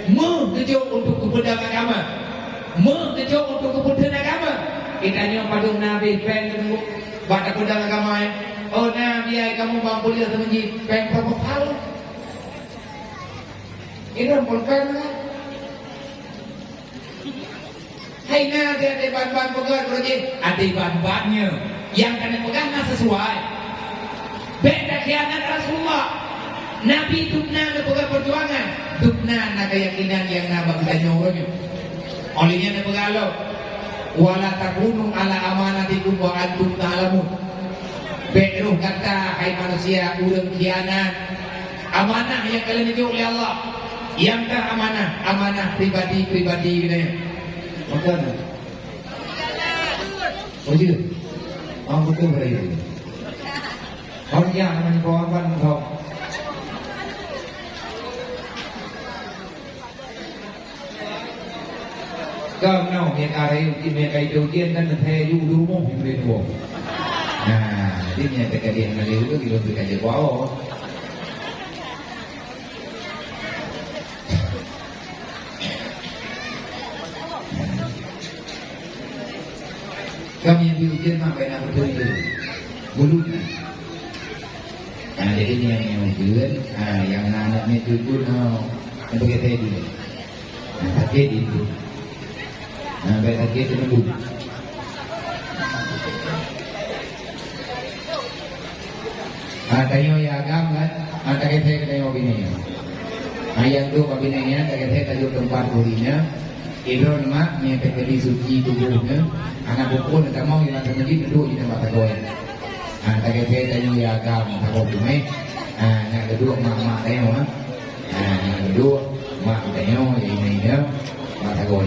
Meuh geujok untuk geupeudong agama. Meuh geujok untuk geupeudong agama. Geutanyoe padum na abéh péng geutanyoe bak tapeudong agama, eh. Oh, na biaya kamoe bang kuliah teumeuji péng proposal. Itu pulpen lah. Hai na dia ada ban-ban peugah, bro, jih. Ada ban-ban nyoe. Nyang ka neupeugah na sesuai. Bék takhianat Rasulullah. Nabi dubna neupeugah perjuangan. Dubna na keyakinan nyang na bak geutanyoe uroe nyoe. Óh lheueh nyan neupeugah lom, "Wala takunu ala amanatikum wa antum ta'lamun." Bék roh gata, hai manusia, ureuëng khianat amanah nyang ka lheueh neujok lé Allah. Nyang ka amanah, amanah pribadi-pribadi geutanyoe. Maka na. Oh, jeuet. Oh, beutôi beurai. Oh, ya, aman, kawan-kawan, kau. Kau nyoe, mie kari, mie kari tu ujian kan, saya yuk di rumah, yang boleh dua. Nah, jadi mie kari yang ada itu, kita beri kerja bawa. Kami yang diujian mak kena betul itu. Bulu. Nah, jadi ni yang, yang ujian, ah, yang anak-anak ni tu pun, ah, yang pakai tadi. Nah, pakai di itu. Nah, baik pakai tu pun. Ah, tanyoe ya agam kan? Ah, tak kira saya kena binèe. Ah, yang tu bak binèe nyan, tak kira saya tajok teumpat buri nyan. Idrop mak, nyan tak jadi suci tubuh nyan. Anak bukon tak mau yang nak menjadi duduk di tempat tegoe. Ah, tak kira saya tanyoe ya agam, tak mau cuma. Ah, nak duduk mak-mak tanyoe, ah. Ah, nak duduk mak tanyoe, ya ini ya, mak tegoe.